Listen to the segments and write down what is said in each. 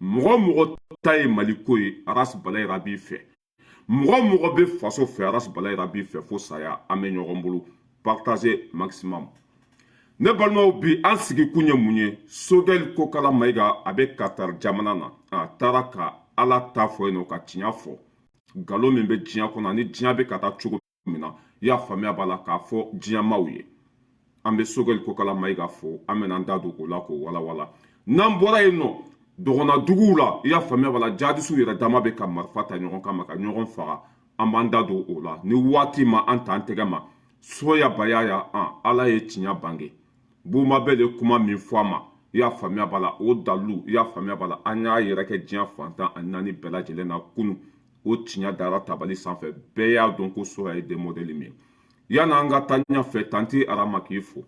Mɔgɔ o mɔgɔ ta ye Mali ko ye, Ras Balayira b'i fɛ. Mɔgɔ o mɔgɔ bɛ faso fɛ, Ras Balayira b'i fɛ fo saya. An bɛ ɲɔgɔn bolo, partager maximum. Ne balimaw, bi an sigi kun ye mun ye? Sogɛli Kokala Mayiga, a bɛ Qatar jamana na. A taara ka Ala ta fɔ yen nɔ, ka tiɲɛ fɔ, nkalon min bɛ diɲɛ kɔnɔ ani diɲɛ bɛ ka taa cogo min na. I y'a faamuya b'a la k'a fɔ diɲɛmaaw ye. An bɛ Sogɛli Kokala Mayiga fo. An bɛna an da don o la k'o walawala. N'an bɔra yen nɔ, dɔgɔnnaduguw la, i y'a faamuya b'a la, jadisiw yɛrɛ dama bɛ ka marifa ta ɲɔgɔn kama ka ɲɔgɔn faga. An b'an da don o la ni waati ma an t'an tɛgɛ ma. Soya bayaya an Ala ye tiɲɛ bange. Buma bɛ de kuma min fɔ a ma, i y'a faamuya b'a la, o dalilu, i y'a faamuya b'a la, an y'a yɛrɛ kɛ diɲɛ fantan ani naani bɛɛ lajɛlen na kunun. O tiɲɛ dara tabali sanfɛ, bɛɛ y'a dɔn ko Soya ye den modèle min ye. Yan'an ka taa ɲɛfɛ, tanti Arama k'i fo.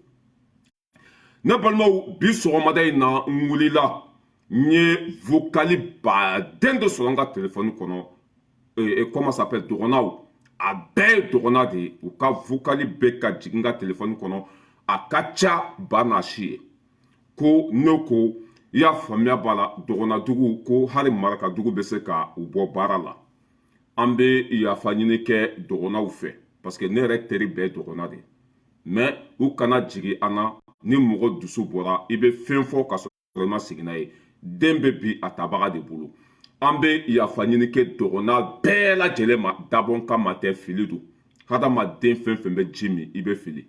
Ne balimaw, bi sɔgɔmada in na, n wulila, n ye vocal baden dɔ sɔrɔ n ka telefɔni kɔnɔ. Comment s'appelle, dɔgɔnaw, a bɛɛ ye dɔgɔna de ye. U ka vocal bɛ ka jigin n ka telefɔni kɔnɔ, a ka ca ba n'a si ye. Ko ne ko, i y'a faamuya b'a la, dɔgɔnadugu ko hali marakadugu bɛ se ka u bɔ baara la. An bɛ yafa ɲini kɛ dɔgɔnaw fɛ, parce que ne yɛrɛ teri bɛɛ ye dɔgɔna de ye. Mais u kana jigin an na. Ni mɔgɔ dusu bɔra, i bɛ fɛn fɔ ka sɔrɔ i ma segin n'a ye. Den bɛ bi a tabaga de bolo. An bɛ yafa ɲini kɛ dɔgɔna bɛɛ lajɛlen ma. Dabɔn kama tɛ, fili don. Hadamaden fɛn fɛn bɛ ji min, i bɛ fili.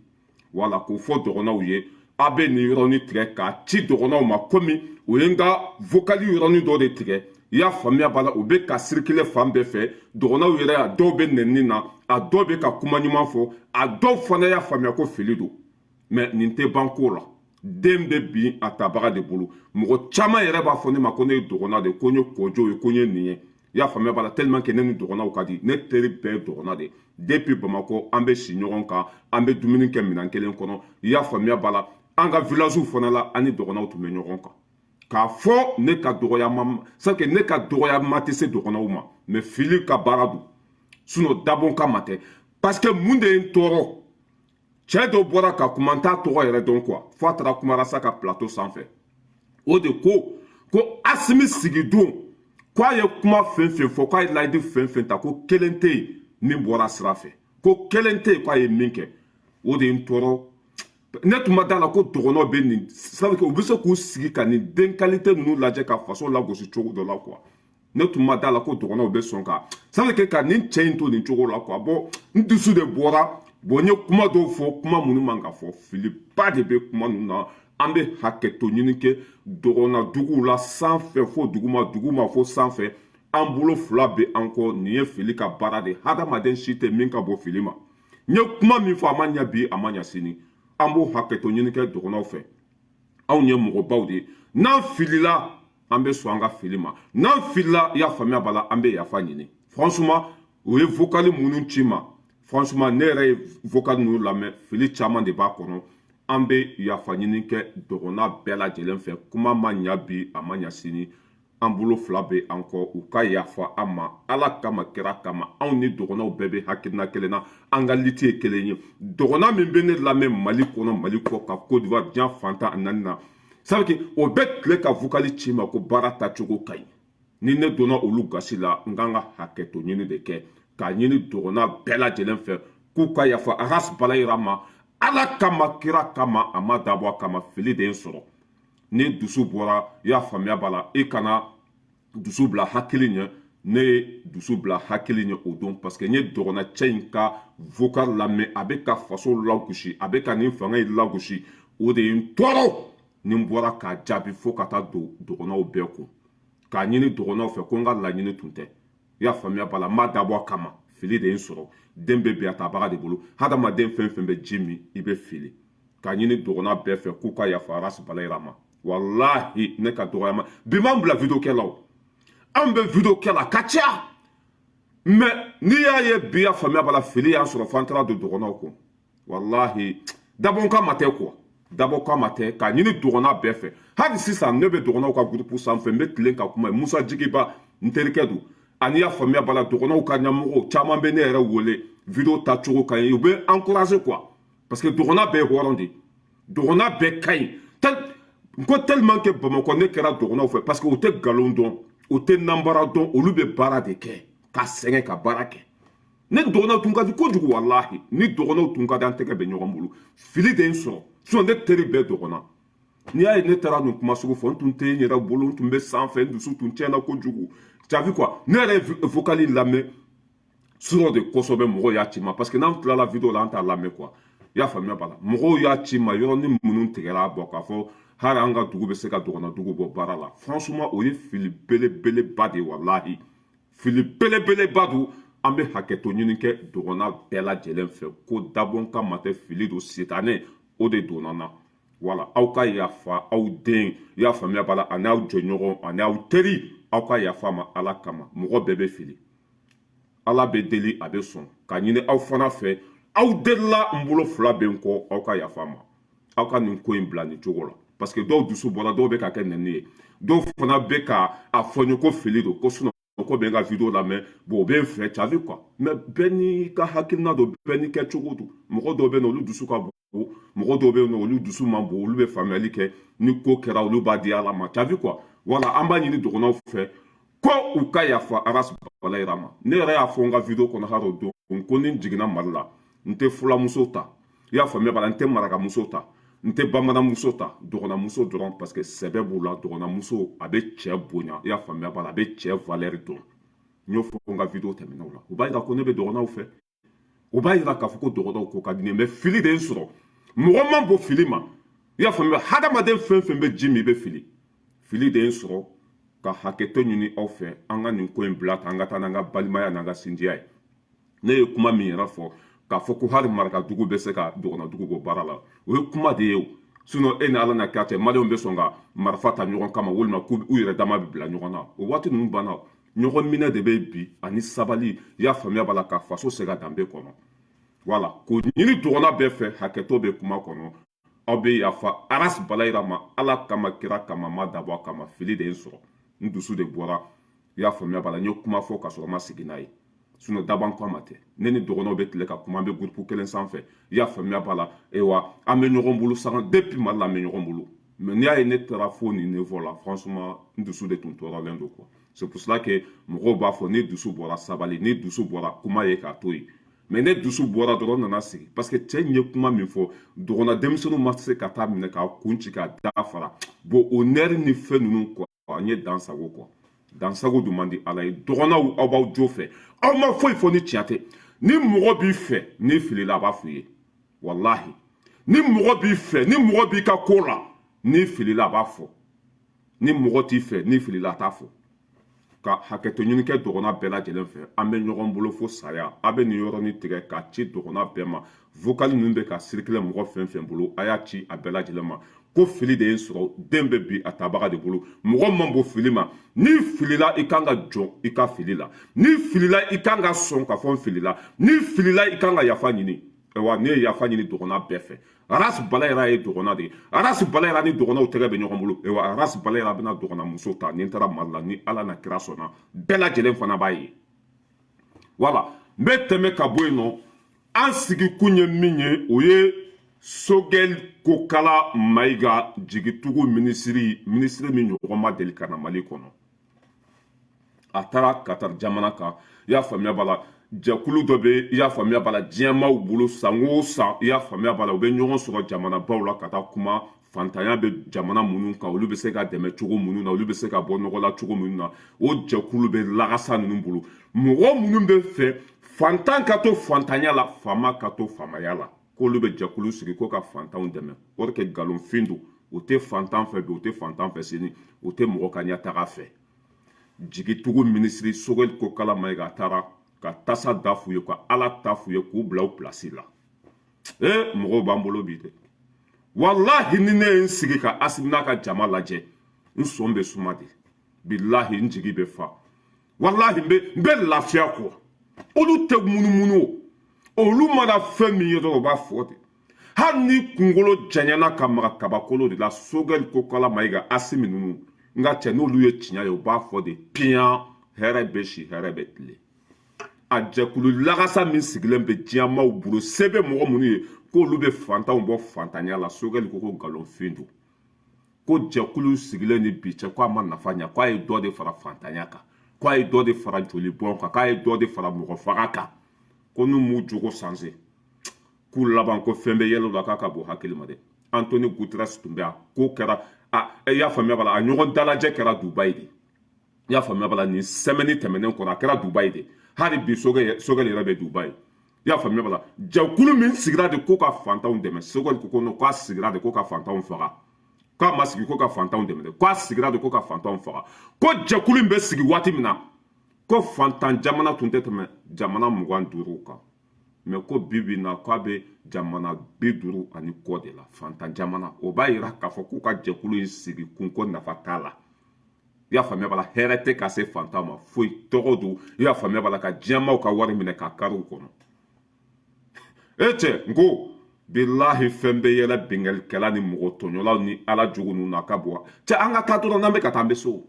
Wala k'o fɔ dɔgɔnaw ye. A bɛ nin yɔrɔnin tigɛ k'a ci dɔgɔnaw ma, komi o ye n ka vocal yɔrɔnin dɔ de tigɛ. I y'a faamuya b'a la, u bɛ ka circuler fan bɛɛ fɛ. Dɔgɔnaw yɛrɛ, a dɔw bɛ nɛni na, a dɔw bɛ ka kuma ɲuman fɔ, a dɔw fana y'a faamuya ko fili don. Mais nin tɛ ban ko la. Den bɛ bin a tabaga de bolo. Mɔgɔ caman yɛrɛ b'a fɔ ne ma ko ne ye dɔgɔna de, ko n ye kɔjɔ ye, ko n ye nin ye. I y'a faamuya b'a la, tellement que ne ni dɔgɔnaw ka di. Ne teri bɛɛ ye dɔgɔna de. Depuis Bamakɔ, an bɛ si ɲɔgɔn kan, an bɛ dumuni kɛ minɛn kelen kɔnɔ. I y'a faamuya b'a la, an ka village fana la, an ni dɔgɔnaw tun bɛ ɲɔgɔn kan. K'a fɔ ne ka dɔgɔyama, c'est que ne ka dɔgɔyama tɛ se dɔgɔnaw ma, mais fili ka baara don, sinon dabɔn kama tɛ. Parce que mun de ye n tɔɔrɔ? Cɛ dɔ bɔra ka kuma, n t'a tɔgɔ yɛrɛ dɔn quoi, fo a taara kumara sa ka plateau sanfɛ. O de ko ko Asimi sigidon, k'a ye kuma fɛn fɛn fɔ, k'a ye layidu fɛn fɛn ta, ko kelen tɛ yen min bɔra sira fɛ, ko kelen tɛ yen k'a ye min kɛ. O de ye n tɔɔrɔ. Ne tun ma da la ko dɔgɔnɔ bɛ nin sabu u bɛ se k'u sigi ka nin den qualité ninnu lajɛ ka faso lagosi cogo dɔ la quoi. Ne tun ma da la ko dɔgɔnɔw bɛ sɔn ka sabu kɛ ka nin cɛ in to nin cogo la quoi. Bon, n dusu de bɔra. Bon, n ye kuma dɔw fɔ, kuma minnu man ka fɔ. Filiba de bɛ kuma ninnu na. An bɛ hakɛto ɲini kɛ dɔgɔnna duguw la, sanfɛ fo duguma, duguma fo sanfɛ. An bolo fila bɛ an kɔ. Nin ye fili ka baara de. Hadamaden si tɛ min ka bɔ fili ma. N ye kuma min fɔ, a ma ɲɛ bi, a ma ɲɛ sini. An b'o hakɛto ɲini kɛ dɔgɔnɔw fɛ. Anw ye mɔgɔbaw de ye. N'an filila, an bɛ sɔn an ka fili ma. N'an filila, i y'a faamuya b'a la, an bɛ yafa ɲini. Franchement, u ye vocal minnu ci ma, franchement, ne yɛrɛ ye vocal ninnu lamɛn, fili caman de b'a kɔnɔ. An bɛ yafa ɲini kɛ dɔgɔnna bɛɛ lajɛlen fɛ. Kuma ma ɲa bi, a ma ɲa sini. An bolo fila bɛ an kɔ, u ka yafa an ma Ala kama, kira kama. Anw ni dɔgɔnnaw bɛɛ bɛ hakilina kelen na, an ka lutte ye kelen ye. Dɔgɔnna min bɛ ne lamɛn Mali kɔnɔ, Mali kɔ ka Côte d'Ivoire, diɲɛ fantan ani naani na, sabu o bɛ tile ka vocal ci ma ko baara tacogo ka ɲi. Ni ne donna olu gasi la, n kan ka hakɛto ɲini de kɛ, k'a ɲini dɔgɔnna bɛɛ lajɛlen fɛ k'u ka yafa Ras Balayira ma, Ala kama, kira kama. A ma dabɔ a kama, fili de ye n sɔrɔ. Ni dusu bɔra, i y'a faamuya b'a la, i kana dusu bila hakili ɲɛ. Ne ye dusu bila hakili ɲɛ o don, parce que n ye dɔgɔnna cɛ in ka vocal lamɛn, a bɛ ka faso lagosi, a bɛ ka nin fanga in lagosi. O de ye n tɔɔrɔ. Ni n bɔra k'a jaabi fo ka taa don dɔgɔnɔw bɛɛ kun, k'a ɲini dɔgɔnɔw fɛ ko n ka laɲini tun tɛ. I y'a faamuya b'a la, n m'a dabɔ a kama, fili de ye n sɔrɔ. Den bɛ bi a tabaga de bolo. Hadamaden fɛn fɛn bɛ ji min, i bɛ fili. K'a ɲini dɔgɔnna bɛɛ fɛ k'u ka yafa Ras Balayira ma. Walahi, ne ka dɔgɔyama bi m'an bila vidéo kɛla o. Anw bɛ vidéo kɛla ka ca, mais n'i y'a ye bi, y'a faamuya b'a la, fili y'an sɔrɔ f'an taara don dɔgɔnɔw kun. Walahi, dabɔ kama tɛ quoi, dabɔ kama tɛ. K'a ɲini dɔgɔnna bɛɛ fɛ hali sisan, ne bɛ dɔgɔnɔw ka groupe sanfɛ, n bɛ tilen ka kuma. Musa Jigiba, n terikɛ don. Ani y'a faamuya b'a la, dɔgɔnɔw ka ɲɛmɔgɔw caman bɛ ne yɛrɛ wele, vidéo tacogo ka ɲi, u bɛ encourager quoi, parce que dɔgɔnna bɛɛ ye hɔrɔn de ye, dɔgɔnna bɛɛ ka ɲi. N ko tellement que Bamakɔ ne kɛra dɔgɔnɔw fɛ, parce que u tɛ nkalon dɔn, u tɛ nanbara dɔn, olu bɛ baara de kɛ ka sɛgɛn ka baara kɛ. Ne dɔgɔnɔw tun ka di kojugu, walahi, ni dɔgɔnɔw tun ka di, an tɛgɛ bɛ ɲɔgɔn bolo. Fili de ye n sɔrɔ, sinon ne teri bɛɛ dɔgɔnna. N'i y'a ye ne taara nin kuma sugu fɔ, n tun tɛ n yɛrɛ bolo, n tun bɛ sanfɛ, n dusu tun tiɲɛna kojugu. Tu as vu quoi? Ne yɛrɛ ye vocal lamɛn surɔ de kosɛbɛ, mɔgɔw y'a ci ma, parce que n'an tilala vidéo la, an t'a lamɛn quoi. I y'a faamuya b'a la, mɔgɔw y'a ci ma, yɔrɔnin minnu tigɛra bɔ k'a fɔ hali an ka dugu bɛ se ka dɔgɔnna dugu bɔ baara la. Franchement, o ye fili belebeleba de ye, walahi, fili belebeleba don. An bɛ hakɛto ɲini kɛ dɔgɔnna bɛɛ lajɛlen fɛ ko dabɔn kama tɛ, fili don, sitanɛ o de donna na. Wala aw ka yafa aw den, i y'a faamuya b'a la, ani aw jɔɲɔgɔn ani aw teri, aw ka yafa ma Ala kama. Mɔgɔ bɛɛ bɛ fili, Ala bɛ deli, a bɛ sɔn. Ka ɲini aw fana fɛ, aw delila, n bolo fila bɛ n kɔ, aw ka yafa ma, aw ka nin ko in bila nin cogo la, parce que dɔw dusu bɔra, dɔw bɛ ka kɛ nɛni ye, dɔw fana bɛ ka a fɔ n ye ko fili don, ko sinon ko bɛ n ka vidéo lamɛn, bon, o bɛ n fɛ, tu as vu quoi? Mais bɛɛ n'i ka hakilina don, bɛɛ n'i kɛcogo don. Mɔgɔ dɔw bɛ yen nɔ, olu dusu ka bon, mɔgɔ dɔw bɛ yen nɔ, olu dusu man bon, olu bɛ faamuyali kɛ, ni ko kɛra, olu b'a di Ala ma, tu as vu quoi? Wala an b'a ɲini dɔgɔnɔw fɛ ko u ka yafa Aras Balayira ma. Ne yɛrɛ y'a fɔ n ka vidéo kɔnɔ hali o don ko ni n jiginna Mali la, n tɛ fulamuso ta, i y'a faamuya b'a la, n tɛ marakamuso ta, n tɛ bamananmuso ta, dɔgɔnnamuso dɔrɔn, parce que sɛbɛ b'u la. Dɔgɔnnamuso a bɛ cɛ bonya, i y'a faamuya b'a la, a bɛ cɛ valeur dɔn. N y'o fɔ n ka vidéo tɛmɛnenw la. O b'a yira ko ne bɛ dɔgɔnnaw fɛ, o b'a yira k'a fɔ ko dɔgɔnnaw ko ka di ne ye, mais fili de ye n sɔrɔ. Mɔgɔ man bon fili ma, i y'a faamuya? Hadamaden fɛn fɛn bɛ ji min, i bɛ fili. Fili de ye n sɔrɔ. Ka hakɛto ɲini aw fɛ, an ka nin ko in bila tan, an ka taa n'an ka balimaya n'an ka sinjiya ye. Ne ye kuma min yɛrɛ fɔ k'a fɔ ko hali marakadugu bɛ se ka dɔgɔnɔdugu bɔ baara la, o ye kuma de ye o. Sinon e ni Ala na kɛ cɛ, maliyɛnw bɛ sɔn ka marifa ta ɲɔgɔn kama, walima k'u yɛrɛ dama bɛ bila ɲɔgɔn na. O waati ninnu banna, ɲɔgɔn minɛ de bɛ bi ani sabali, i y'a faamuya b'a la, ka faso segin a danbe kɔnɔ. Wala k'o ɲini dɔgɔnna bɛɛ fɛ, hakɛto bɛ kuma kɔnɔ, aw bɛ yafa Aras Balayira ma Ala kama, kira kama, ma dabɔ a kama, fili de ye n sɔrɔ, n dusu de bɔra, i y'a faamuya b'a la, n ye kuma fɔ ka sɔrɔ n ma segin n'a ye. Sinon daban kɔ ma tɛ, ne ni dɔgɔnɔw bɛ tile ka kuma, an bɛ groupe kelen sanfɛ, i y'a faamuya b'a la. Ayiwa, an bɛ ɲɔgɔn bolo sagan depuis Mali la, an bɛ ɲɔgɔn bolo. Mais n'i y'a ye ne taara fo nin niveau la, franchement, n dusu de tun tɔɔrɔlen don quoi. C'est pour cela que mɔgɔw b'a fɔ ni dusu bɔra, sabali, ni dusu bɔra, kuma ye k'a to yen. Mais ne dusu bɔra dɔrɔn, n nana sigi, parce que cɛ in ye kuma min fɔ, dɔgɔnɔ denmisɛnninw ma se ka taa minɛ k'a kun ci k'a da fara. Bon, o nɛri ni fɛn ninnu quoi, n ye dan sago quoi. Dan sago dun man di Ala ye. Dɔgɔnɔw, aw b'aw jo fɛ, aw ma foyi fɔ ni tiɲɛ tɛ. Ni mɔgɔ b'i fɛ, n'i filila, a b'a f'i ye, walahi. Ni mɔgɔ b'i fɛ, ni mɔgɔ b'i ka ko la, n'i filila, a b'a fɔ. Ni mɔgɔ t'i fɛ, n'i filila, a t'a fɔ. Ka hakɛto ɲini kɛ dɔgɔnna bɛɛ lajɛlen fɛ, an bɛ ɲɔgɔn bolo fo saya. A bɛ nin yɔrɔnin tigɛ k'a ci dɔgɔnna bɛɛ ma. Vocal ninnu bɛ ka circuler mɔgɔ fɛn fɛn bolo, a y'a ci a bɛɛ lajɛlen ma ko fili de ye n sɔrɔ. Den bɛ bi a tabaga de bolo. Mɔgɔ man bon fili ma. N'i filila, i kan ka jɔ i ka fili la. N'i filila, i kan ka sɔn ka fɔ n filila. N'i filila, i kan ka yafa ɲini. Ayiwa, ne ye yafa ɲini dɔgɔnna bɛɛ fɛ. Aras Balayira ye dɔgɔnna de ye. Aras Balayira ni dɔgɔnnaw tɛgɛ bɛ ɲɔgɔn bolo. Ayiwa, Aras Balayira bɛna dɔgɔnna muso ta ni n taara Mali la, ni Ala na kira sɔnna, bɛɛ lajɛlen fana b'a ye. Wala n bɛ tɛmɛ ka bɔ yen nɔ. An sigikun ye min ye, o ye Choguel Kokalla Maïga, jigitugu minisiri, minisiri min ɲɔgɔn ma deli ka na Mali kɔnɔ. A taara Qatar jamana kan, i y'a faamuya b'a la, jɛkulu dɔ bɛ, i y'a faamuya b'a la, diɲɛmaaw bolo, san o san, i y'a faamuya b'a la, u bɛ ɲɔgɔn sɔrɔ jamanabaw la ka taa kuma fantanya bɛ jamana minnu kan, olu bɛ se ka dɛmɛ cogo minnu na, olu bɛ se ka bɔ nɔgɔ la cogo minnu na. O jɛkulu bɛ lagasa ninnu bolo, mɔgɔ minnu bɛ fɛ fantan ka to fantanya la, faama ka to faamaya la, k'olu bɛ jɛkulu sigi ko ka fantanw dɛmɛ. O de kɛ nkalonfin don. O tɛ fantan fɛ bi, o tɛ fantan fɛ sini, o tɛ mɔgɔ ka ɲɛtaga fɛ. Jigitugu minisiri Choguel Kokalla Maïga taara ka tasa da f'u ye, ka Ala ta f'u ye, k'u bila u pilasi la. Ee, mɔgɔw b'an bolo bi dɛ, walahi. Ni ne ye n sigi ka Asimi n'a ka jama lajɛ, n sɔn bɛ suma de, bilahi, n jigi bɛ fa, walahi, n bɛ lafiya kɔ. Olu tɛ munumunu o, olu mana fɛn min ye dɔrɔn, u b'a fɔ ten, hali ni kunkolo janyana ka maga kabakolo de la. Choguel Kokalla Maïga, Asimi ninnu, n ka cɛ, n'olu ye tiɲɛ ye, u b'a fɔ de piyan. Hɛrɛ bɛ si, hɛrɛ bɛ tile. A jɛkulu lagasa min sigilen bɛ diɲɛmaaw bolo, se bɛ mɔgɔ minnu ye, k'olu bɛ fantanw bɔ fantanya la, Choguel ko ko nkalonfin don. Ko jɛkulu sigilen ni bi cɛ, ko a ma nafa ɲa, ko a ye dɔ de fara fantanya kan, ko a ye dɔ de fara jolibɔn kan, k'a ye dɔ de fara mɔgɔ faga kan, ko n'u m'u jogo changer, k'u laban ko fɛn bɛ yɛlɛ u la, k'a ka bon hakili ma dɛ. Antonio Guterres tun bɛ yan. Ko kɛra a, i y'a faamuya b'a la, a ɲɔgɔn dalajɛ kɛra Dubayi de. I y'a faamuya b'a la, nin semaine tɛmɛnen kɔnɔ, a kɛra Dubayi de. Hali bi Choguel yɛrɛ bɛ Dubayi. I y'a faamuya b'a la, jɛkulu min sigira de ko ka fantanw dɛmɛ, Choguel ko ko non, k'a sigira de ko ka fantanw faga, k'a ma sigi ko ka fantanw dɛmɛ dɛ, k'a sigira de ko ka fantanw faga. Ko jɛkulu in bɛ sigi waati min na, ko fantan jamana tun tɛ tɛmɛ jamana 25 kan, mais ko bi bi in na, k'a bɛ jamana 50 ani kɔ de la, fantan jamana. O b'a yira k'a fɔ k'u ka jɛkulu in sigi kun, ko nafa t'a la. I y'a faamuya b'a la, hɛrɛ tɛ ka se fantan ma foyi, tɔgɔ don. I y'a faamuya b'a la, ka diɲɛmaaw ka wari minɛ k'a kari u kɔnɔ. E cɛ, n ko bilahi, fɛn bɛ yɛlɛ bingalikɛla ni mɔgɔ tɔɲɔlaw ni ala jugu ninnu na ka bɔ. Cɛ, an ka taa dɔrɔn, n'an bɛ ka taa, an bɛ so.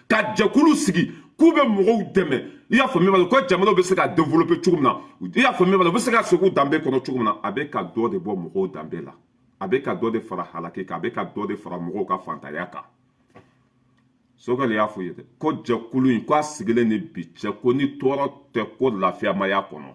Ka jɛkulu sigi k'u bɛ mɔgɔw dɛmɛ, i y'a faamuya b'a la, ko jamanaw bɛ se ka développer cogo min na, i y'a faamuya b'a la, u bɛ se ka segin u danbe kɔnɔ cogo min na, a bɛ ka dɔ de bɔ mɔgɔw danbe la, a bɛ ka dɔ de fara halaki kan, a bɛ ka dɔ de fara mɔgɔw ka fantanya kan. Choguel y'a fɔ ye dɛ, ko jɛkulu in, k'a sigilen ni bi cɛ, ko ni tɔɔrɔ tɛ, ko lafiyamaya kɔnɔ,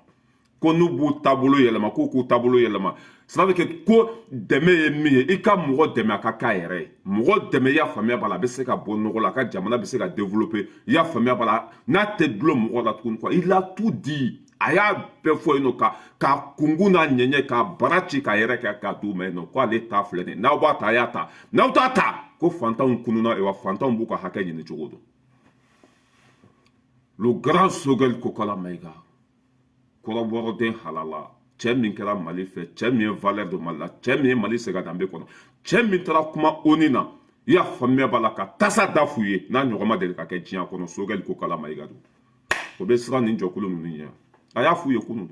ko n'u b'u taabolo yɛlɛma, k'u k'u taabolo yɛlɛma. C'est à dire que ko dɛmɛ ye min ye, i ka mɔgɔ dɛmɛ a ka k'a yɛrɛ ye, mɔgɔ dɛmɛ, i y'a faamuya b'a la, a bɛ se ka bɔ nɔgɔ la, a ka jamana bɛ se ka développer, i y'a faamuya b'a la, n'a tɛ dulon mɔgɔ la tuguni quoi. Il a tout dit, a y'a bɛɛ fɔ yen nɔ, ka kunkun n'a ɲɛɲɛ, ka bara ci k'a yɛrɛ kɛ k'a d'u ma yen nɔ, ko ale ta filɛ nin ye, n'aw b'a ta, a y'a ta, n'aw t'a ta, ko fantanw kununa wa, fantanw b'u ka hakɛ ɲini cogo dɔn. Le grand Choguel Kokalla Maïga, kɔrɔbɔrɔden halala, cɛ min kɛra Mali fɛ, cɛ min ye valeur don Mali la, cɛ min ye Mali segin a danbe kɔnɔ, cɛ min taara kuma ONU na, i y'a faamuya b'a la, ka tasa da f'u ye, n'a ɲɔgɔn ma deli ka kɛ diɲɛ kɔnɔ, Choguel Kokalla Maïga don. O bɛ siran nin jɔkulu ninnu ɲɛ. A y'a f'u ye kunun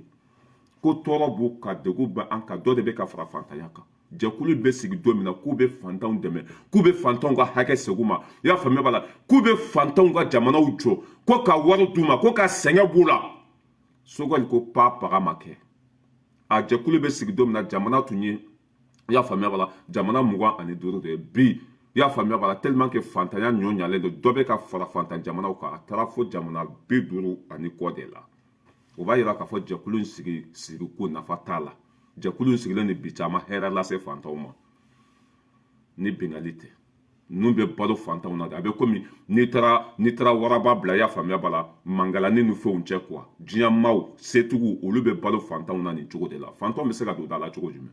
ko tɔɔrɔ b'u ka, degun bɛ an kan, dɔ de bɛ ka fara fantanya kan. Jɛkulu bɛ sigi don min na k'u bɛ fantanw dɛmɛ, k'u bɛ fantanw ka hakɛ segin u ma, i y'a faamuya b'a la, k'u bɛ fantanw ka jamanaw jɔ, ko ka wari d'u ma, ko ka sɛgɛn b'u la, Choguel ko pa paga ma kɛ. A jɛkulu bɛ sigi don min na, jamana tun ye, i y'a faamuya b'a la, jamana 25 de ye. Bi, i y'a faamuya b'a la, tellement que fantanya ɲɔ ɲalen don, dɔ bɛ ka fara fantan jamanaw kan, a taara fo jamana 50 ani kɔ de la. O b'a yira k'a fɔ jɛkulu in sigi sigi ko nafa t'a la. Jɛkulu in sigilen ni bi caman hɛrɛ lase fantanw ma ni bingali tɛ. Ninnu bɛ balo fantanw na de. A bɛ komi n'i taara waraba bila, i y'a faamuya b'a la, mangalani ni fɛnw cɛ quoi. Diɲɛ maaw setigiw, olu bɛ balo fantanw na nin cogo de la. Fantanw bɛ se ka don da la cogo jumɛn?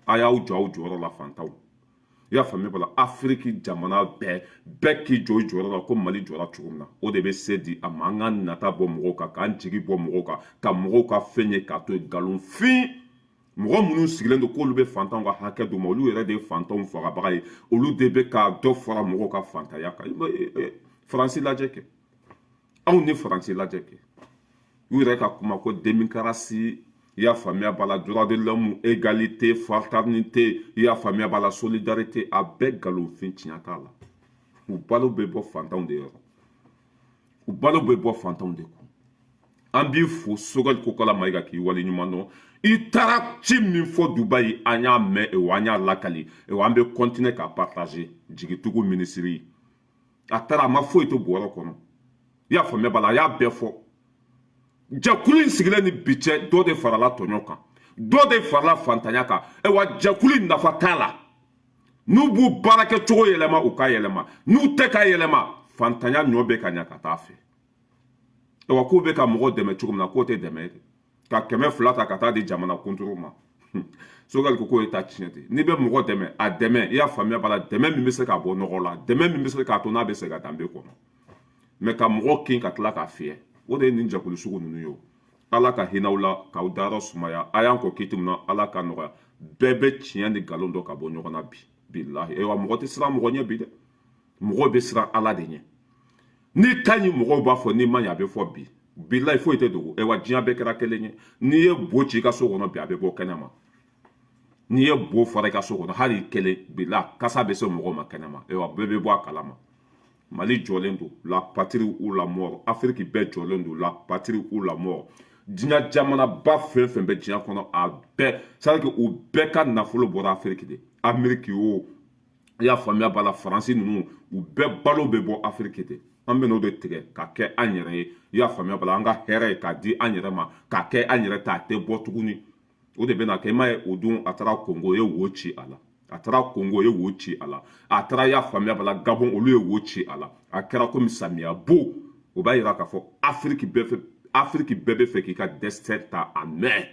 A y'aw jɔ aw jɔyɔrɔ la, fantanw. I y'a faamuya b'a la, Afiriki jamana bɛɛ, bɛɛ k'i jɔ i jɔyɔrɔ la ko Mali jɔra cogo min na, o de bɛ se di a ma. An ka nata bɔ mɔgɔw kan, k'an jigi bɔ mɔgɔw kan, ka mɔgɔw ka fɛn ye k'a to yen. Nkalonfin mɔgɔ minnu sigilen don k'olu bɛ fantanw ka hakɛ d'u ma, olu yɛrɛ de ye fantanw fagabaga ye, olu de bɛ ka dɔ fara mɔgɔw ka fantanya kan. Faransi lajɛ kɛ, anw ni Faransi lajɛ kɛ, u yɛrɛ ka kuma ko démocratie, i y'a faamuya b'a la, droit de l'homme, égalité, fraternité, i y'a faamuya b'a la, solidarité, a bɛɛ nkalonfin, tiɲɛ t'a la. U balo bɛ bɔ fantanw de yɔrɔ, u balo bɛ bɔ fantanw de kun. An b'i fo, Choguel Kokalla Maïga, k'i wale ɲuman dɔn. I taara ci min fɔ Dubayi, an y'a mɛn wa, an y'a lakali wa, an bɛ continuer k'a partager. Jigitugu minisiri, a taara, a ma foyi to bɔrɔ kɔnɔ, i y'a faamuya b'a la, a y'a bɛɛ fɔ. Jɛkulu in sigilen ni bi cɛ, dɔ de farala tɔɲɔ kan, dɔ de farala fantanya kan. Ayiwa, jɛkulu in nafa t'a la. N'u b'u baarakɛcogo yɛlɛma, u ka yɛlɛma. N'u tɛ ka yɛlɛma, fantanya ɲɔ bɛ ka ɲa ka taa fɛ. Ayiwa, k'u bɛ ka mɔgɔ dɛmɛ cogo min na, k'o tɛ dɛmɛ ye ka 200 ta ka taa di jamana kuntigi ma. Choguel ko k'o ye ta tiɲɛ ten. N'i bɛ mɔgɔ dɛmɛ, a dɛmɛ, i y'a faamuya b'a la, dɛmɛ min bɛ se ka bɔ nɔgɔ la, dɛmɛ min bɛ se k'a to n'a bɛ se ka danbe kɔnɔ, mais ka mɔgɔ kin ka tila k'a fiyɛ, o de ye nin jɛkulu sugu ninnu ye. O Ala ka hinɛ aw la, k'aw dayɔrɔ sumaya. A y'an kɔ kiti min na, Ala ka nɔgɔya. Bɛɛ bɛ tiɲɛ ni nkalon dɔn ka bɔ ɲɔgɔn na bi. Bilahi, ayiwa, mɔgɔ tɛ siran mɔgɔ ɲɛ bi dɛ, mɔgɔ bɛ siran Ala de ɲɛ. N'i ka ɲi, mɔgɔw b'a fɔ, n'i ma ɲi, a bɛ fɔ bi. Bilahi, foyi tɛ dogo. Ayiwa, diɲɛ bɛɛ kɛra kelen ye. N'i ye bo ci i ka so kɔnɔ bi, a bɛ bɔ kɛnɛ ma. N'i ye bo fara i ka so kɔnɔ, hali kelen, bila kasa bɛ se mɔgɔw ma kɛnɛ ma. Ayiwa, bɛɛ bɛ bɔ a kalama. Mali jɔlen don, la patrie ou la mort. Afiriki bɛɛ jɔlen don, la patrie ou la mort. Diɲɛ jamanaba fɛn fɛn bɛ diɲɛ kɔnɔ, a bɛɛ, c'est à dire que u bɛɛ ka nafolo bɔra Afiriki de. Ameriki o I y'a faamuya b'a la, Faransi ninnu, u bɛɛ balo bɛ bɔ Afiriki de. An bɛ n'o de tigɛ ka kɛ an yɛrɛ ye. I y'a faamuya b'a la, an ka hɛrɛ ye k'a di an yɛrɛ ma, k'a kɛ an yɛrɛ ta, a tɛ bɔ tuguni. O de bɛna kɛ. I m'a ye, o don a taara Kongo, o ye wo ci a la. A taara Kongo, o ye wo ci a la. A taara, i y'a faamuya b'a la, Gabon, olu ye wo ci a la. A kɛra komi samiya bo. O b'a yira k'a fɔ Afiriki bɛɛ fɛ, Afiriki bɛɛ bɛ fɛ k'i ka destin ta a mɛn,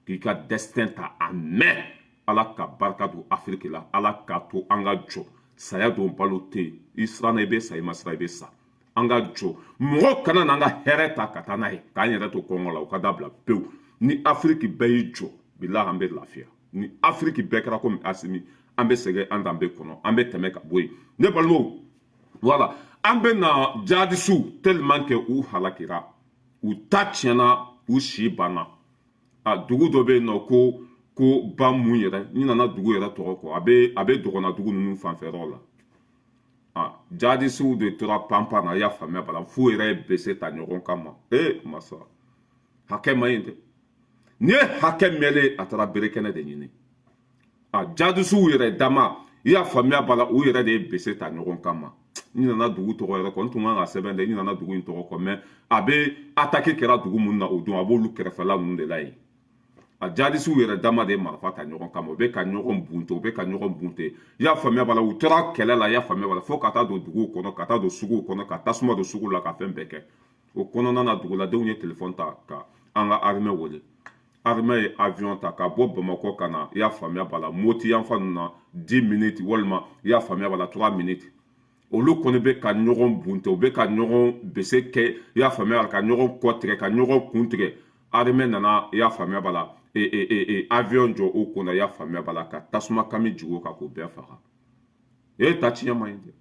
k'i ka destin ta a mɛn. Ala ka barika don Afiriki la. Ala k'a to an ka jɔ. Saya don, balo tɛ yen. I siranna, i bɛ sa. I ma siran, i bɛ sa. An ka jɔ. Mɔgɔ kana n'an ka hɛrɛ ta ka taa n'a ye k'an yɛrɛ to kɔngɔ la. O ka dabila pewu. Ni Afiriki bɛɛ y'i jɔ, bilahi, an bɛ lafiya. Ni Afiriki bɛɛ kɛra komi Asimi, an bɛ sɛgɛn an danbe kɔnɔ, an bɛ tɛmɛ ka bɔ yen. Ne balimaw, voilà, an bɛ na jihadisiw, tellement que u halakira, u ta tiɲɛna, u si banna. A dugu dɔ bɛ yen nɔ ko ba mun yɛrɛ, n nana dugu yɛrɛ tɔgɔ kɔ, a bɛ dɔgɔnna dugu ninnu fanfɛyɔrɔ la. A jihadisiw de tora panpan na. I y'a faamuya bala, f'u yɛrɛ ye bese ta ɲɔgɔn kama. Ee masa, hakɛ ma ɲi dɛ. N'i ye hakɛ mɛnlen, a taara bere kɛnɛ de ɲini. A jihadisiw yɛrɛ dama, i y'a faamuya bala, u yɛrɛ de ye bese ta ɲɔgɔn kama. N nana dugu tɔgɔ yɛrɛ kɔ, n tun kan ka sɛbɛn dɛ, n nana dugu in tɔgɔ kɔ, mais a bɛ attaque kɛra dugu mun na o don, a b'olu kɛrɛfɛla ninnu de la yen. A jihadisiw yɛrɛ dama de ye marifa ta ɲɔgɔn kama. U bɛ ka ɲɔgɔn bunte, u bɛ ka ɲɔgɔn bunte. I y'a faamuya bala, u taara kɛlɛ la. I y'a faamuya bala, fo ka taa don duguw kɔnɔ, ka taa don suguw kɔnɔ, ka tasuma don sugu la, ka fɛn bɛɛ kɛ. O kɔnɔna na, duguladenw ye telefɔni ta ka an ka armée wele. Armée ye avion ta ka bɔ Bamakɔ ka na, i y'a faamuya bala, Moti yanfan ninnu na, 10 minutes walima, i y'a faamuya bala, 3 minutes. Olu kɔni bɛ ka ɲɔgɔn bunte, u bɛ ka ɲɔgɔn bese kɛ, i y'a faamuya, ka ɲɔgɔn kɔ tigɛ, ka ɲɔgɔn kun tigɛ. Armée nana, i y'a faamuya bala, avion jɔ o kunna, i y'a faamuya bala, ka tasuma kami jigin o kan k'o bɛɛ faga. E ta tiɲɛ man ɲi dɛ.